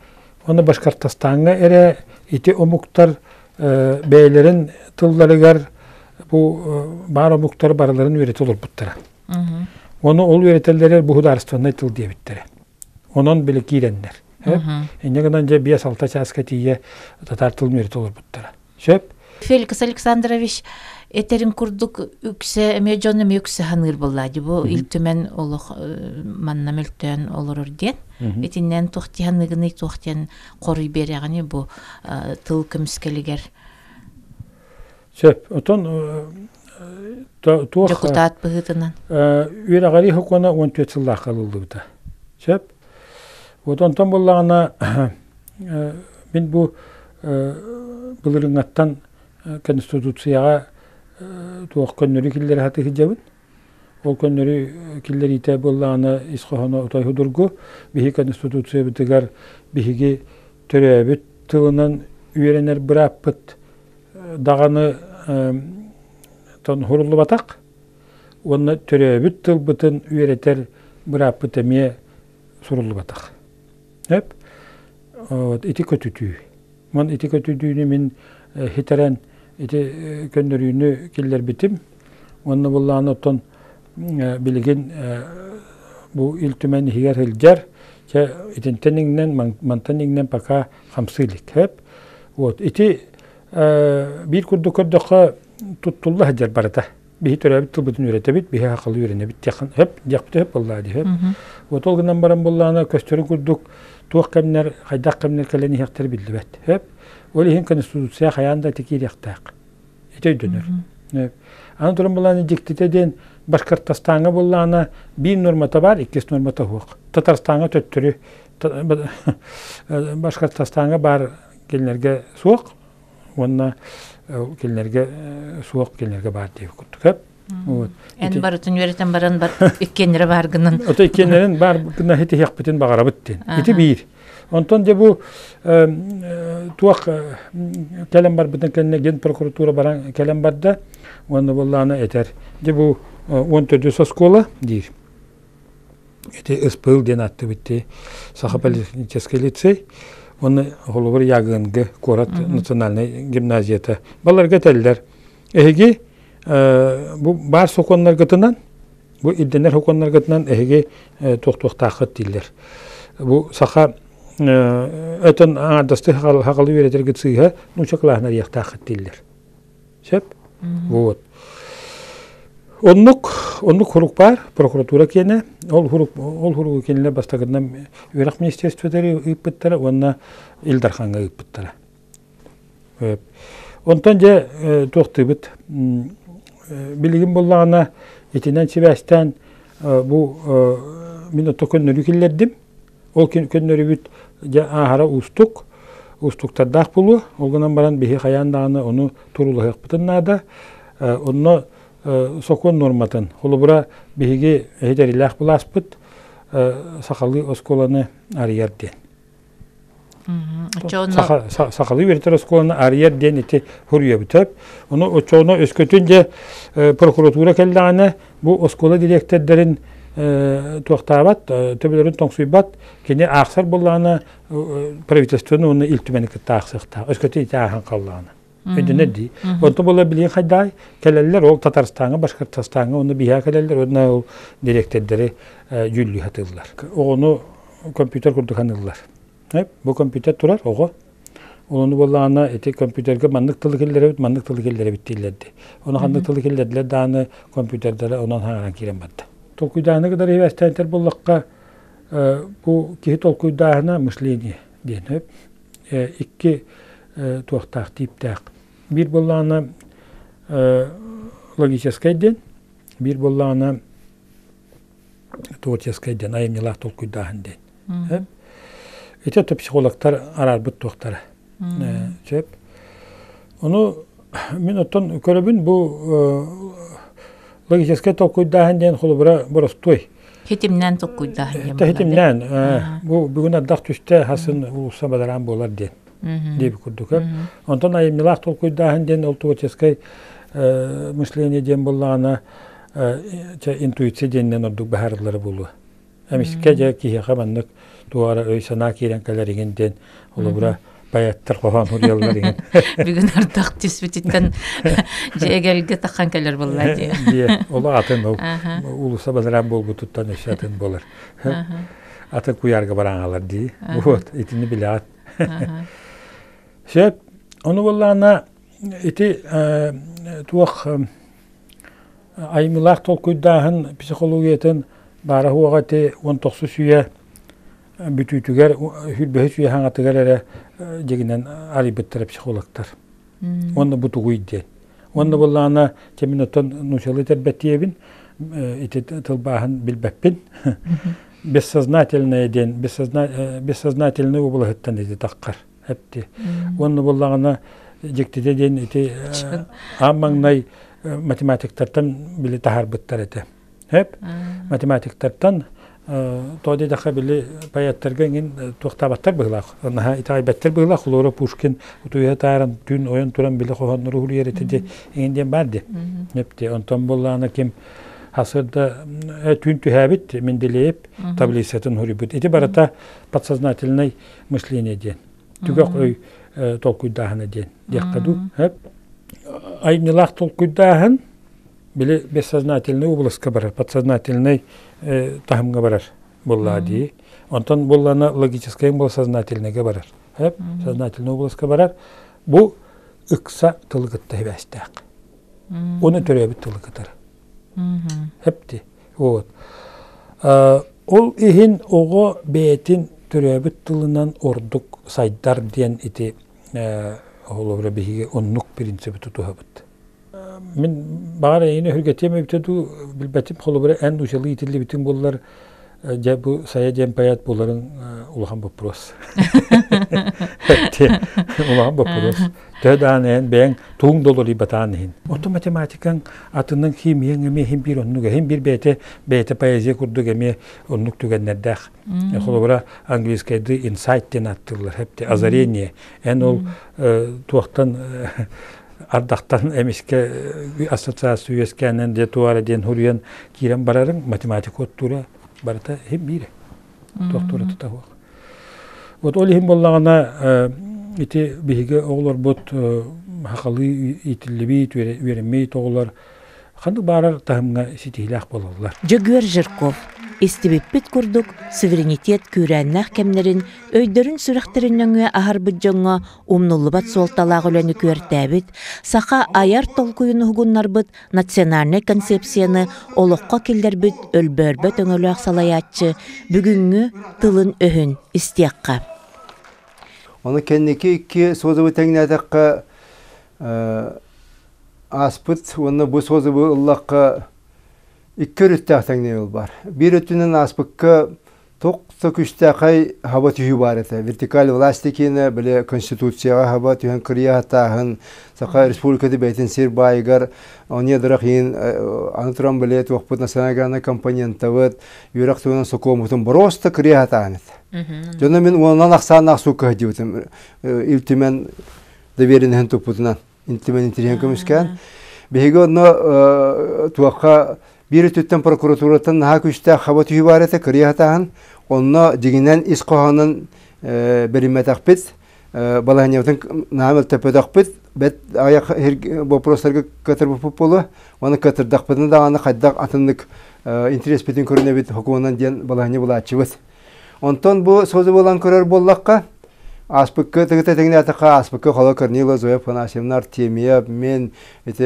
уонна Башкортостаҥҥа эрэ ити омуктар бэйэлэрин тылларыгар бу баар омуктар барыларын үөрэтэ олорбуттара. Ону ол үөрэтэллэрэ бу государственнай тыл диэбиттэрэ. Онон били киирэннэр. Инньэ гынан дьэ 5-6 чааска тиийэ татаар тылын үөрэтэ олорбуттара. Сөп. Феликс Александрович этерин курдук үксэ эмиэ дьон эмиэ үксэ саныыр буолла дии бу Ил Түмэн олох манна мөлтөөн олорор диэн. Итиннэн туох диэн туох диэн хоруй биэрэҕини бу тыл көмүскэлигэр. Сөп. Отон туох дьокутаат быһыытынан үөрэҕирии сокуона 14 сыллаахха ылыллыбыта. Сөп. Вот онтон буоллаҕына мин бу былырыҥҥаттан Конституцияҕа туох көннөрүү киллэрэ сатыы сылдьабын. Ол көннөрүү киллэриитэ буоллаҕына ис хоһооно отой судургу. Биһиги Конституциябытыгар биһиги төрөөбүт тылынан үөрэнэр бырааппыт даҕаны хуруллубатах уонна төрөөбүт тылбытын үөрэтэр бырааппыт эмиэ суруллубатах. Сөп. Вот ити көтүтүү. Мон ити көтүтүүнү мин хитэрэн ити көннөрүүнү киллэрбитим. Уонна буллаан оттон билигин бу Ил Түмэн иһигэр сылдьар. Чэ итинтэн иҥнэн, мантан иҥнэн пока хамсыы илик. Сөп. Вот ити биир курдук көрдөххө туттулла сылдьар барыта. Биһи төрөөбүт тылбытын үөрэтэбит, биһи хахалы үөрэнэбит диэххин сөп, диэхпит сөп буоллаа дии сөп. Вот ол гынан баран буоллаҕына көстөрүн курдук туох кэмнэр, хайдах кэмнэр кэлэн иһиэхтэрэ биллибэт. Сөп. Ол иһин Конституция хайаан да ити киириэхтээх. Ити өйдөнөр. Аны туран буоллаҕына дьиктитэ диэн Башкортостаҥҥа буоллаҕына биир нуормата баар, иккис нуормата суох. Татарстаҥҥа төттөрү Башкортостаҥҥа баар кинилэргэ суох, уонна кинилэргэ суох кинилэргэ баар диэбит курдук сөп. Вот. Эн барытын үөрэтэн баран бар иккиэннэрэ баар гынан. Ото иккиэннэрин баар гына хитиһиэхпитин баҕарабыт диэн. Ити биир. Онтон дьэ бу туох кэлэн барбытын кэннэ генпрокуратура баран кэлэн барда уонна буоллаҕына этэр. Дьэ бу 14 оскуола диир. Ити СПЛ диэн ааттыбыт Саха политехнический лицей уонна холобур ЯГНГ куорат национальнай гимназията. Баларга этэллэр. Эһиги бу баар сокуоннаргытынан, бу ирдэнэр сокуоннаргытынан эһиги туохтуохтааххыт дииллэр. Бу саха өтөн аҥаардастыы хахалы үөрэтэргит сыыһа нуучча кылааһын арыйыахтааххыт дииллэр. Сөп? Вот. Оннук, оннук хурук баар, прокуратура киэнэ. Ол хурук, ол хуругу кинилэр бастакынан үөрэх министерствотыгар ыыппыттара уонна Ил Дархаҥҥа ыыппыттара. Онтон дьэ туохтуубут билигин буоллаҕына итинэн сибээстээн бу мин ото көннөрүү киллэрдим. Ол көннөрүбүт дьэ ааһара уустук, уустуктардаах буолуо. Ол гынан баран биһи хайаан даҕаны ону туруулаһыахпытын наада. Онно сокуон нуорматын, холобура, биһиги эһитэрилээх былааспыт сахалыы оскуоланы арыйар диэн. Сахалыы үөрэтэр оскуоланы арыйар диэн ити суруйабыт. Ону оччоҕуна өскөтүн дьэ прокуратура кэллэҕинэ бу оскуола дириэктэрдэрин туохтаабат, төбөлөрүн тоҥсуйбат, кини аахсар буоллаҕына правительствоны уонна Ил Түмэни кытта аахсыахтаах. Өскөтүн ити ааһан хааллаҕына. Өйдөнөр дии. Онто буола билигин хайдаай кэлэллэр ол Татарстаҥҥа, Башкортостаҥҥа уонна биһиэхэ кэлэллэр уонна ол дириэктэрдэри дьүүллүү сатыыллар. Оҕону компьютер курдук аныыллар. Бу компьютер турар оҕо. Ону буоллаҕына ити компьютерга маннык тылы киллэрэбит, маннык тылы киллэрэбит дииллэр дии. Ону ханнык тылы киллэрдилэр даҕаны компьютердара онон хаҥаран киирэн барда. Толкуйдааһыны кытары сибээстээн буоллахха, бу киһи толкуйдааһына мышление диэн. Икки туохтаах тииптээх. Биир буоллаҕына логическай диэн, биир буоллаҕына творческай диэн, айымньылаах толкуйдааһын диэн. Ити это психологтар араарбыт туохтара. Сөп. Ону мин оттон көрөбүн бу логическай толкуйдааһын диэн холобура боростуой. Хитимнээн толкуйдааһын диэн. Хитимнээн бу бүгүн ардах түстэ хасын уулусса бадараан буолар диэн. Диэби курдук. Онтон айымньылаах толкуйдааһын диэн ол творческай мышление диэн буоллаҕына интуиция диэнинэн ордук быһаарыллара буолуо. Эмискэ дьэ киһиэхэ маннык туох эрэ өй-санаа киирэн кэлэр игин диэн холобура поэттар хоһоон суруйаллар игин. Бүгүн ардах түспүтүттэн дьэ эгэлгэ таххан кэлэр буолла дии. Дии, ол атын ол уулусса бадараан буолбутуттан өссө атын буолар. Атын куйаарга барааҥалар дии. Вот, итини билэҕит. Сөп, ону буоллаҕына ити туох Айымньылаах толкуйдааһын психологиятын баара-суоҕа ити 19 үйэ бүтүүтүгэр, 25 үйэ хаҥатыгар эрэ дьигинэн арыйбыттара психологтар. Уонна бу тугуй диэн. Уонна буоллаҕына, чэ мин оттон нуучалыы тэрбэттиэбин, ити тылбааһын билбэппин. Бессознательное диэн, бессознательный облаһыттан ити таххар. Эпти. Уонна буоллаҕына, дьиктитэ диэн ити аан маҥнай математиктартан били таһаарбыттар этэ. Эп математиктартан тоҕо диэтэххэ били поэттарга иҥин туохтаабаттар быһыылаах. Наһаа итэҕэйбэттэр быһыылаах. Лора Пушкин утуйа тааран түүн ойон туран били хоһооннору уһуруйар этэ дии иҥин диэн баар дии. Эпти. Онтон буоллаҕына ким хасырда түүн түһээбит Менделеев таблицатын уһуруйбут. Ити барыта подсознательнай мышление диэн. Түгэх өй толкуйдааһына диэн диэххэ дуу. Айымньылаах толкуйдааһын били бессознательный областка барар, подсознательный таһымҥа барар буоллаа дии. Онтон буоллаана логическай буол сознательныйга барар. Сознательный областка барар. Бу ыкса тылы кытта сибээстээх. Оны төрөөбүт тылы кытары. Хепти. Вот. Ол иһин оҕо бэйэтин төрөөбүт тылынан ордук сайдар диэн ити холобура биһиги оннук принциби тутуһабыт. Мин баҕар эйини өһүргэтиэм эбитэ дуу билбэтим холобура эн учалы иитиллибитиҥ буоллар дьэ бу Сайа диэн поэт буоларыҥ улахан боппуруос. Улахан боппуруос. Төһө даҕаны эн бэйэҥ тугуҥ да уларыйбатаҕын иһин. Оттон математикаҥ атынын химияҥ эмиэ иһин биир оннук. Иһин биир бэйэтэ бэйэтэ поэзия курдук эмиэ оннук түгэннэрдээх. Холобура, английскайды инсайт диэн ааттыыллар. Хэпти озарение. Эн ол туохтан ардахтан эмискэ ассоциация үөскээнэн дьэ туара диэн хуруйан киирэн барарыҥ математика оттуура. Барыта иһин биирэ. Туох туора туох. Вот ол иһин буоллаҕына ити биһиги оҕолорбут хахалыы иитиллибит, үөрэммит оҕолор ханнык баарар таһымҥа ситиһиилээх буолаллар. Дьөгүөр Жирков истибиппит курдук суверенитет күүрээннээх кэмнэрин өйдөрүн-сүрэхтэрин нөҥүө аһарбыт дьоҥҥо умнуллубат суолталаах үлэни күөртээбит, саха айар толкуйун уһугуннарбыт национальнай концепцияны олоххо киллэрбит өлбөөрбөт өҥөлөөх салайааччы бүгүҥҥү тылын-өһүн истиэххэ. Ону кэнники икки созывы тэҥнээтэххэ ааспыт уонна бу созывы ыллахха икки өрүттээх тэҥнэбил бар. Биир өттүнэн ааспыкка Туох да күстээхэй хаба түһүү баар этэ. Вертикаль власти киэнэ били Конституцияҕа хаба түһэн кырыйа сатааһын, Саха Республиката бэйэтин сир баайыгар оньыадырах иһин аны туран били туохпут национальный компонентабыт, үөрэх туһунан сокуоммутун боруоста кырыйа сатааһын этэ. Дьоно мин уонунан ахсааннаах суукка сылдьыбытым. Ил Түмэн доверенноһын туппутунан. Ил Түмэн интириэһин көмүскээн. Биһиги онно туохха биир өттүттэн прокуратураттан наһаа күүстээх хаба түһүү баар этэ, кырыйа сатааһын. Онно дьиҥинэн ис хоһоонун бэриммэтэхпит, балаһыанньабытын наһаа мөлтөппөтөхпүт, бэт аҕыйах боппуруостарга кытырбыппыт буолуо. Уонна кытырдахпытына даҕаны хайдах атыннык интэриэспитин көрүнэбит хокуонан диэн балаһыанньа булааччыбыт. Онтон бу созу буолан көрөр буоллахха, ааспыкка тыгыта тэҥнээтэххэ ааспыкка холо Корнила Зоя Афанасьевна Артемия мен ити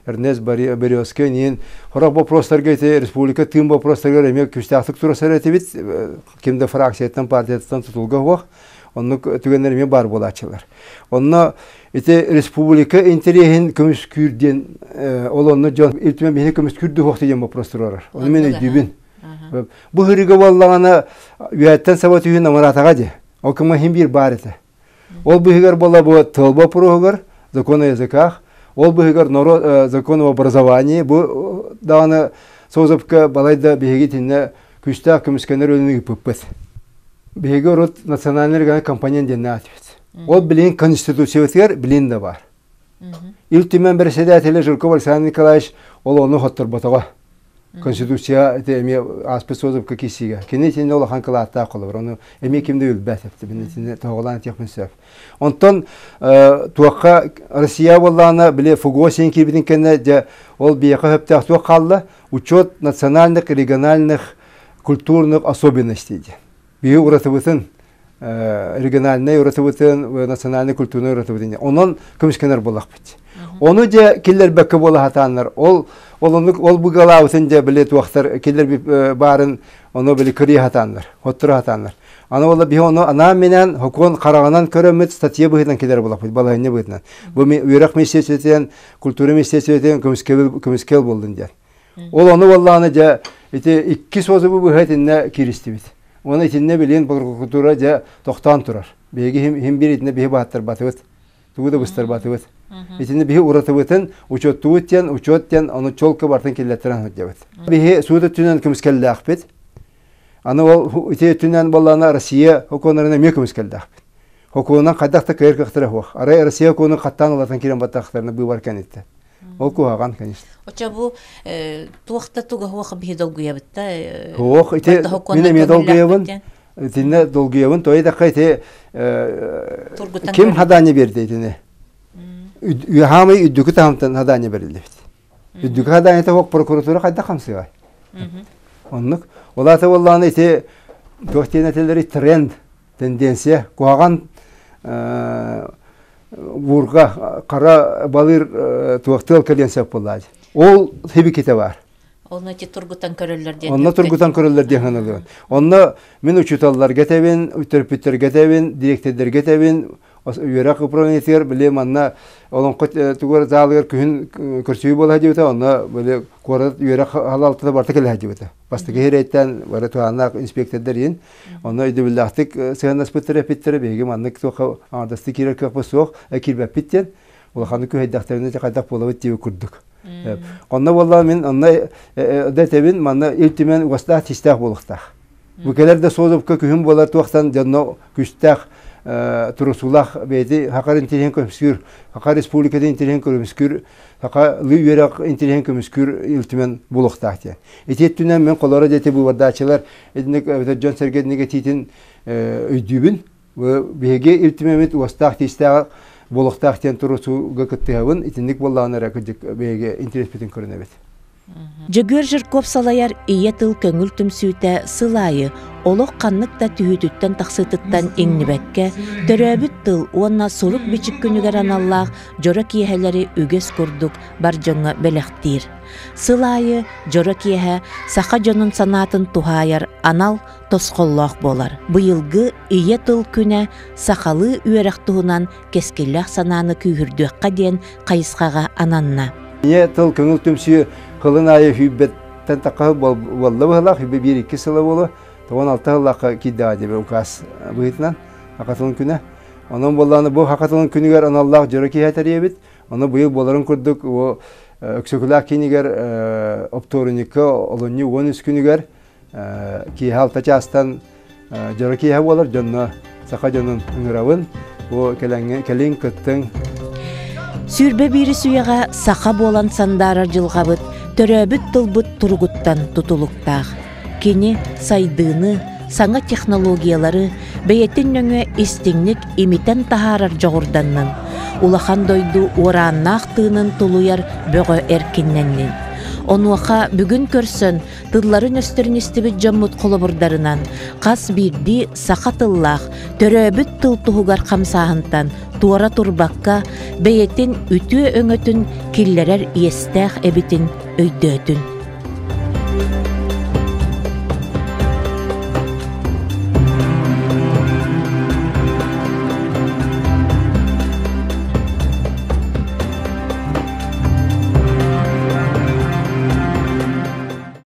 Эрнест Березкин иин хорох вопростарга ити республика тыын вопростарыгар эмиэ күүстээхтик турасар этибит ким да фракцияттан партияттан тутулга суох оннук түгэннэр эмиэ баар буолааччылар. Онно ити республика интэриэһин көмүскүүр диэн ол онно дьон Ил Түмэн биһини көмүскүүр дуһуох диэн вопрос туруорар. Ону мен өйдүүбүн. Бу хырыга буоллаҕына үөһэттэн саба түһүү намыраатаҕа дии. Ол кыма иһин биир баар этэ. Ол быһыгар буола бу тыл боппуруоһугар, закон о языках, ол быһыгар народ закон об образовании бу даҕаны созовка балайда биһиги итиннэ күүстээх көмүскэнэр үлэни ыыппыппыт. Биһиги урут национальный региональный компонент диэн аатыбыт. Ол билин конституциябытыгар билин да бар. Ил Түмэн председателэ Жирков Александр Николаевич ол ону хотторботоҕо. Конституция ити эмиэ ааспыт созывка киирсиигэ. Кини итиннэ улахан кылааттаах холобур. Ону эмиэ ким да билбэт. Итиннэ тоһоҕолоон этиэхпин сөп. Онтон туохха Россия буоллаҕына били ФГО син киирбитин кэннэ дьэ ол биһиэхэ сөптөөх туох хаалла? Учет национальных, региональных, культурных особенностей диэн. Биһи уратыбытын региональнай уратыбытын, национальный культурнай уратыбытын онон көмүскэнэр буоллахпыт. Ону дьэ киллэрбэккэ буола сатааннар, ол ол оннук ол быгалаабытын дьэ били туохтар киллэр баарын ону били кырыйа сатааннар, хотторо сатааннар. Аны ол биһи ону анаан-минээн хокуон хараҕынан көрөммүт статья быһыытынан киллэр буоллахпыт, балаһыанньа быһыытынан. Бу үөрэх министерствотын, культура министерствотын көмүскэл көмүскэл буоллун диэн. Ол ону буоллаҕына дьэ ити икки созубу быһа итиннэ кииристибит. Уонна итиннэ билигин прокуратура дьэ тохтоон турар. Биһиги иһин биир итиннэ биһи бааттарбатыбыт. Тугу да быстарбатыбыт. Итиннэ биһи уратыбытын учуоттубут диэн, учуот диэн ону чолко бартын киллэттэрэн сылдьабыт. Биһи суут өттүнэн көмүскэллээхпит. Аны ол ити өттүнэн буоллаҕына Россия хокуоннарын эмиэ көмүскэллээхпит. Хокуонунан хайдах да кыайар кыахтара суох. Арай Россия хокуонун хаттаан уларытан киирэн баттахтарына быыбар кэнниттэн. Ол куһаҕан, конечно. Оччо бу туох да туга хуох биһи долгуйабыт да. Хуох ити мин эмиэ долгуйабын. Итиннэ долгуйабын той дахха ити ким хадание берди итини? Хаамай үрдүкү таһымтан хадание берилдибит. Үрдүкү хаданиета хуох прокуратура хайдах хамсыгай? Оннук. Олата боллааны ити туох диэн этэллэри тренд тенденция куһаҕан буурга хара балыыр туохтыал кэлиэн сөп буоллаачы. Ол хибиките бар. Онно ити тургутан көрөллөр диэн. Онно тургутан көрөллөр диэн ханалыгын. Онно мин учууталларга этэбин, төрөппүттэргэ этэбин, дириэктэрдэргэ этэбин, үөрэх управлениетыгар били манна олоҥхо тугар заалыгар күһүн көрсүһүү буола сылдьыбыта, онно били куорат үөрэх халалтата барыта кэлэ сылдьыбыта. Бастакы иһирэйттэн бары туһааннаах инспектордар иин Онно өйдөбүллээхтик сыһыаннаспыттара эппиттэрэ биһиги маннык туохха аҥардастыы киирэр кыахпыт суох, киирбэппит диэн улаханнык күһэйдэхтэринэ хайдах буолабыт диэбит курдук. Онно буоллаҕа мин онно да этэбин манна Ил Түмэн уостаах тиистээх буолуохтаах. Бу кэлэр да суолупка күһүн буолар туохтан дьонно күүстээх турусуулаах бэйэти Саха интэриэһин көмүскүүр, Саха Республикатын интэриэһин көмүскүүр, Саха лыы үөрэх интэриэһин көмүскүүр Ил Түмэн буолуохтаах диэн. Ити өттүнэн мен холоро диэти быыбардааччылар итинник эбэтэр дьон-сэргэ итинник этиитин өйдүүбүн. Биһиги Ил Түмэммит уостаах-тиистээх буолуохтаах диэн турусууга кыттыһабын. Итинник буоллаҕына эрэ кырдьык биһиги интэриэспитин көрүнэбит. Дьөгүөр Жирков салайар Ийэ тыл көҥүл түмсүүтэ сыл аайы олох ханнык да түһүүтүттэн тахсыытыттан иҥнибэккэ, төрөөбүт тыл уонна сурук-бичик күнүгэр аналлаах дьоро киэһэлэри үгэс курдук бар дьоҥҥо бэлэхтиир. Сыл аайы дьоро киэһэ саха дьонун санаатын туһаайар анал тосхоллоох буолар. Быйылгы Ийэ тыл күнэ сахалыы үөрэх туһунан кэскиллээх санааны күүһүрдүөххэ диэн хайысхаҕа ананна. Ийэ тыл көҥүл түмсүү кылын аайы сүүрбэттэн тахха буолла быһылаах, сүүрбэ биир икки сыла буолуо. 96 сыллаахха киирдэҕэ диэби укаас быһыытынан Саха тылын күнэ. Онон буоллаҕына бу Саха тылын күнүгэр аналлаах дьоро киэһэ тэрийэбит. Ону быйыл буоларын курдук Өксөкүлээх киинигэр оптуорунньукка олунньу 13 күнүгэр киэһэ алта чаастан дьоро киэһэ буолар дьонно саха дьонун ыҥырабын бу кэлиҥ кыттыҥ 21 үйэҕэ саха буолан сандаарар дьылҕабыт төрөөбүт тылбыт туругуттан тутулуктаах. Кини сайдыыны, саҥа технологиялары бэйэтин нөҥүө истиҥник имитэн таһаарар дьоҕурданнын, улахан дойду уорааннаах тыынын тулуйар бөҕө эркиннэннин. Онуоха бүгүн көрсөн тылларын-өстөрүн истибит дьоммут холобурдарынан хас биирдии саха тыллаах төрөөбүт тыл туһугар хамсааһынтан туора турбакка бэйэтин үтүө өҥөтүн киллэрэр иэстээх эбитин өйдөөтүн.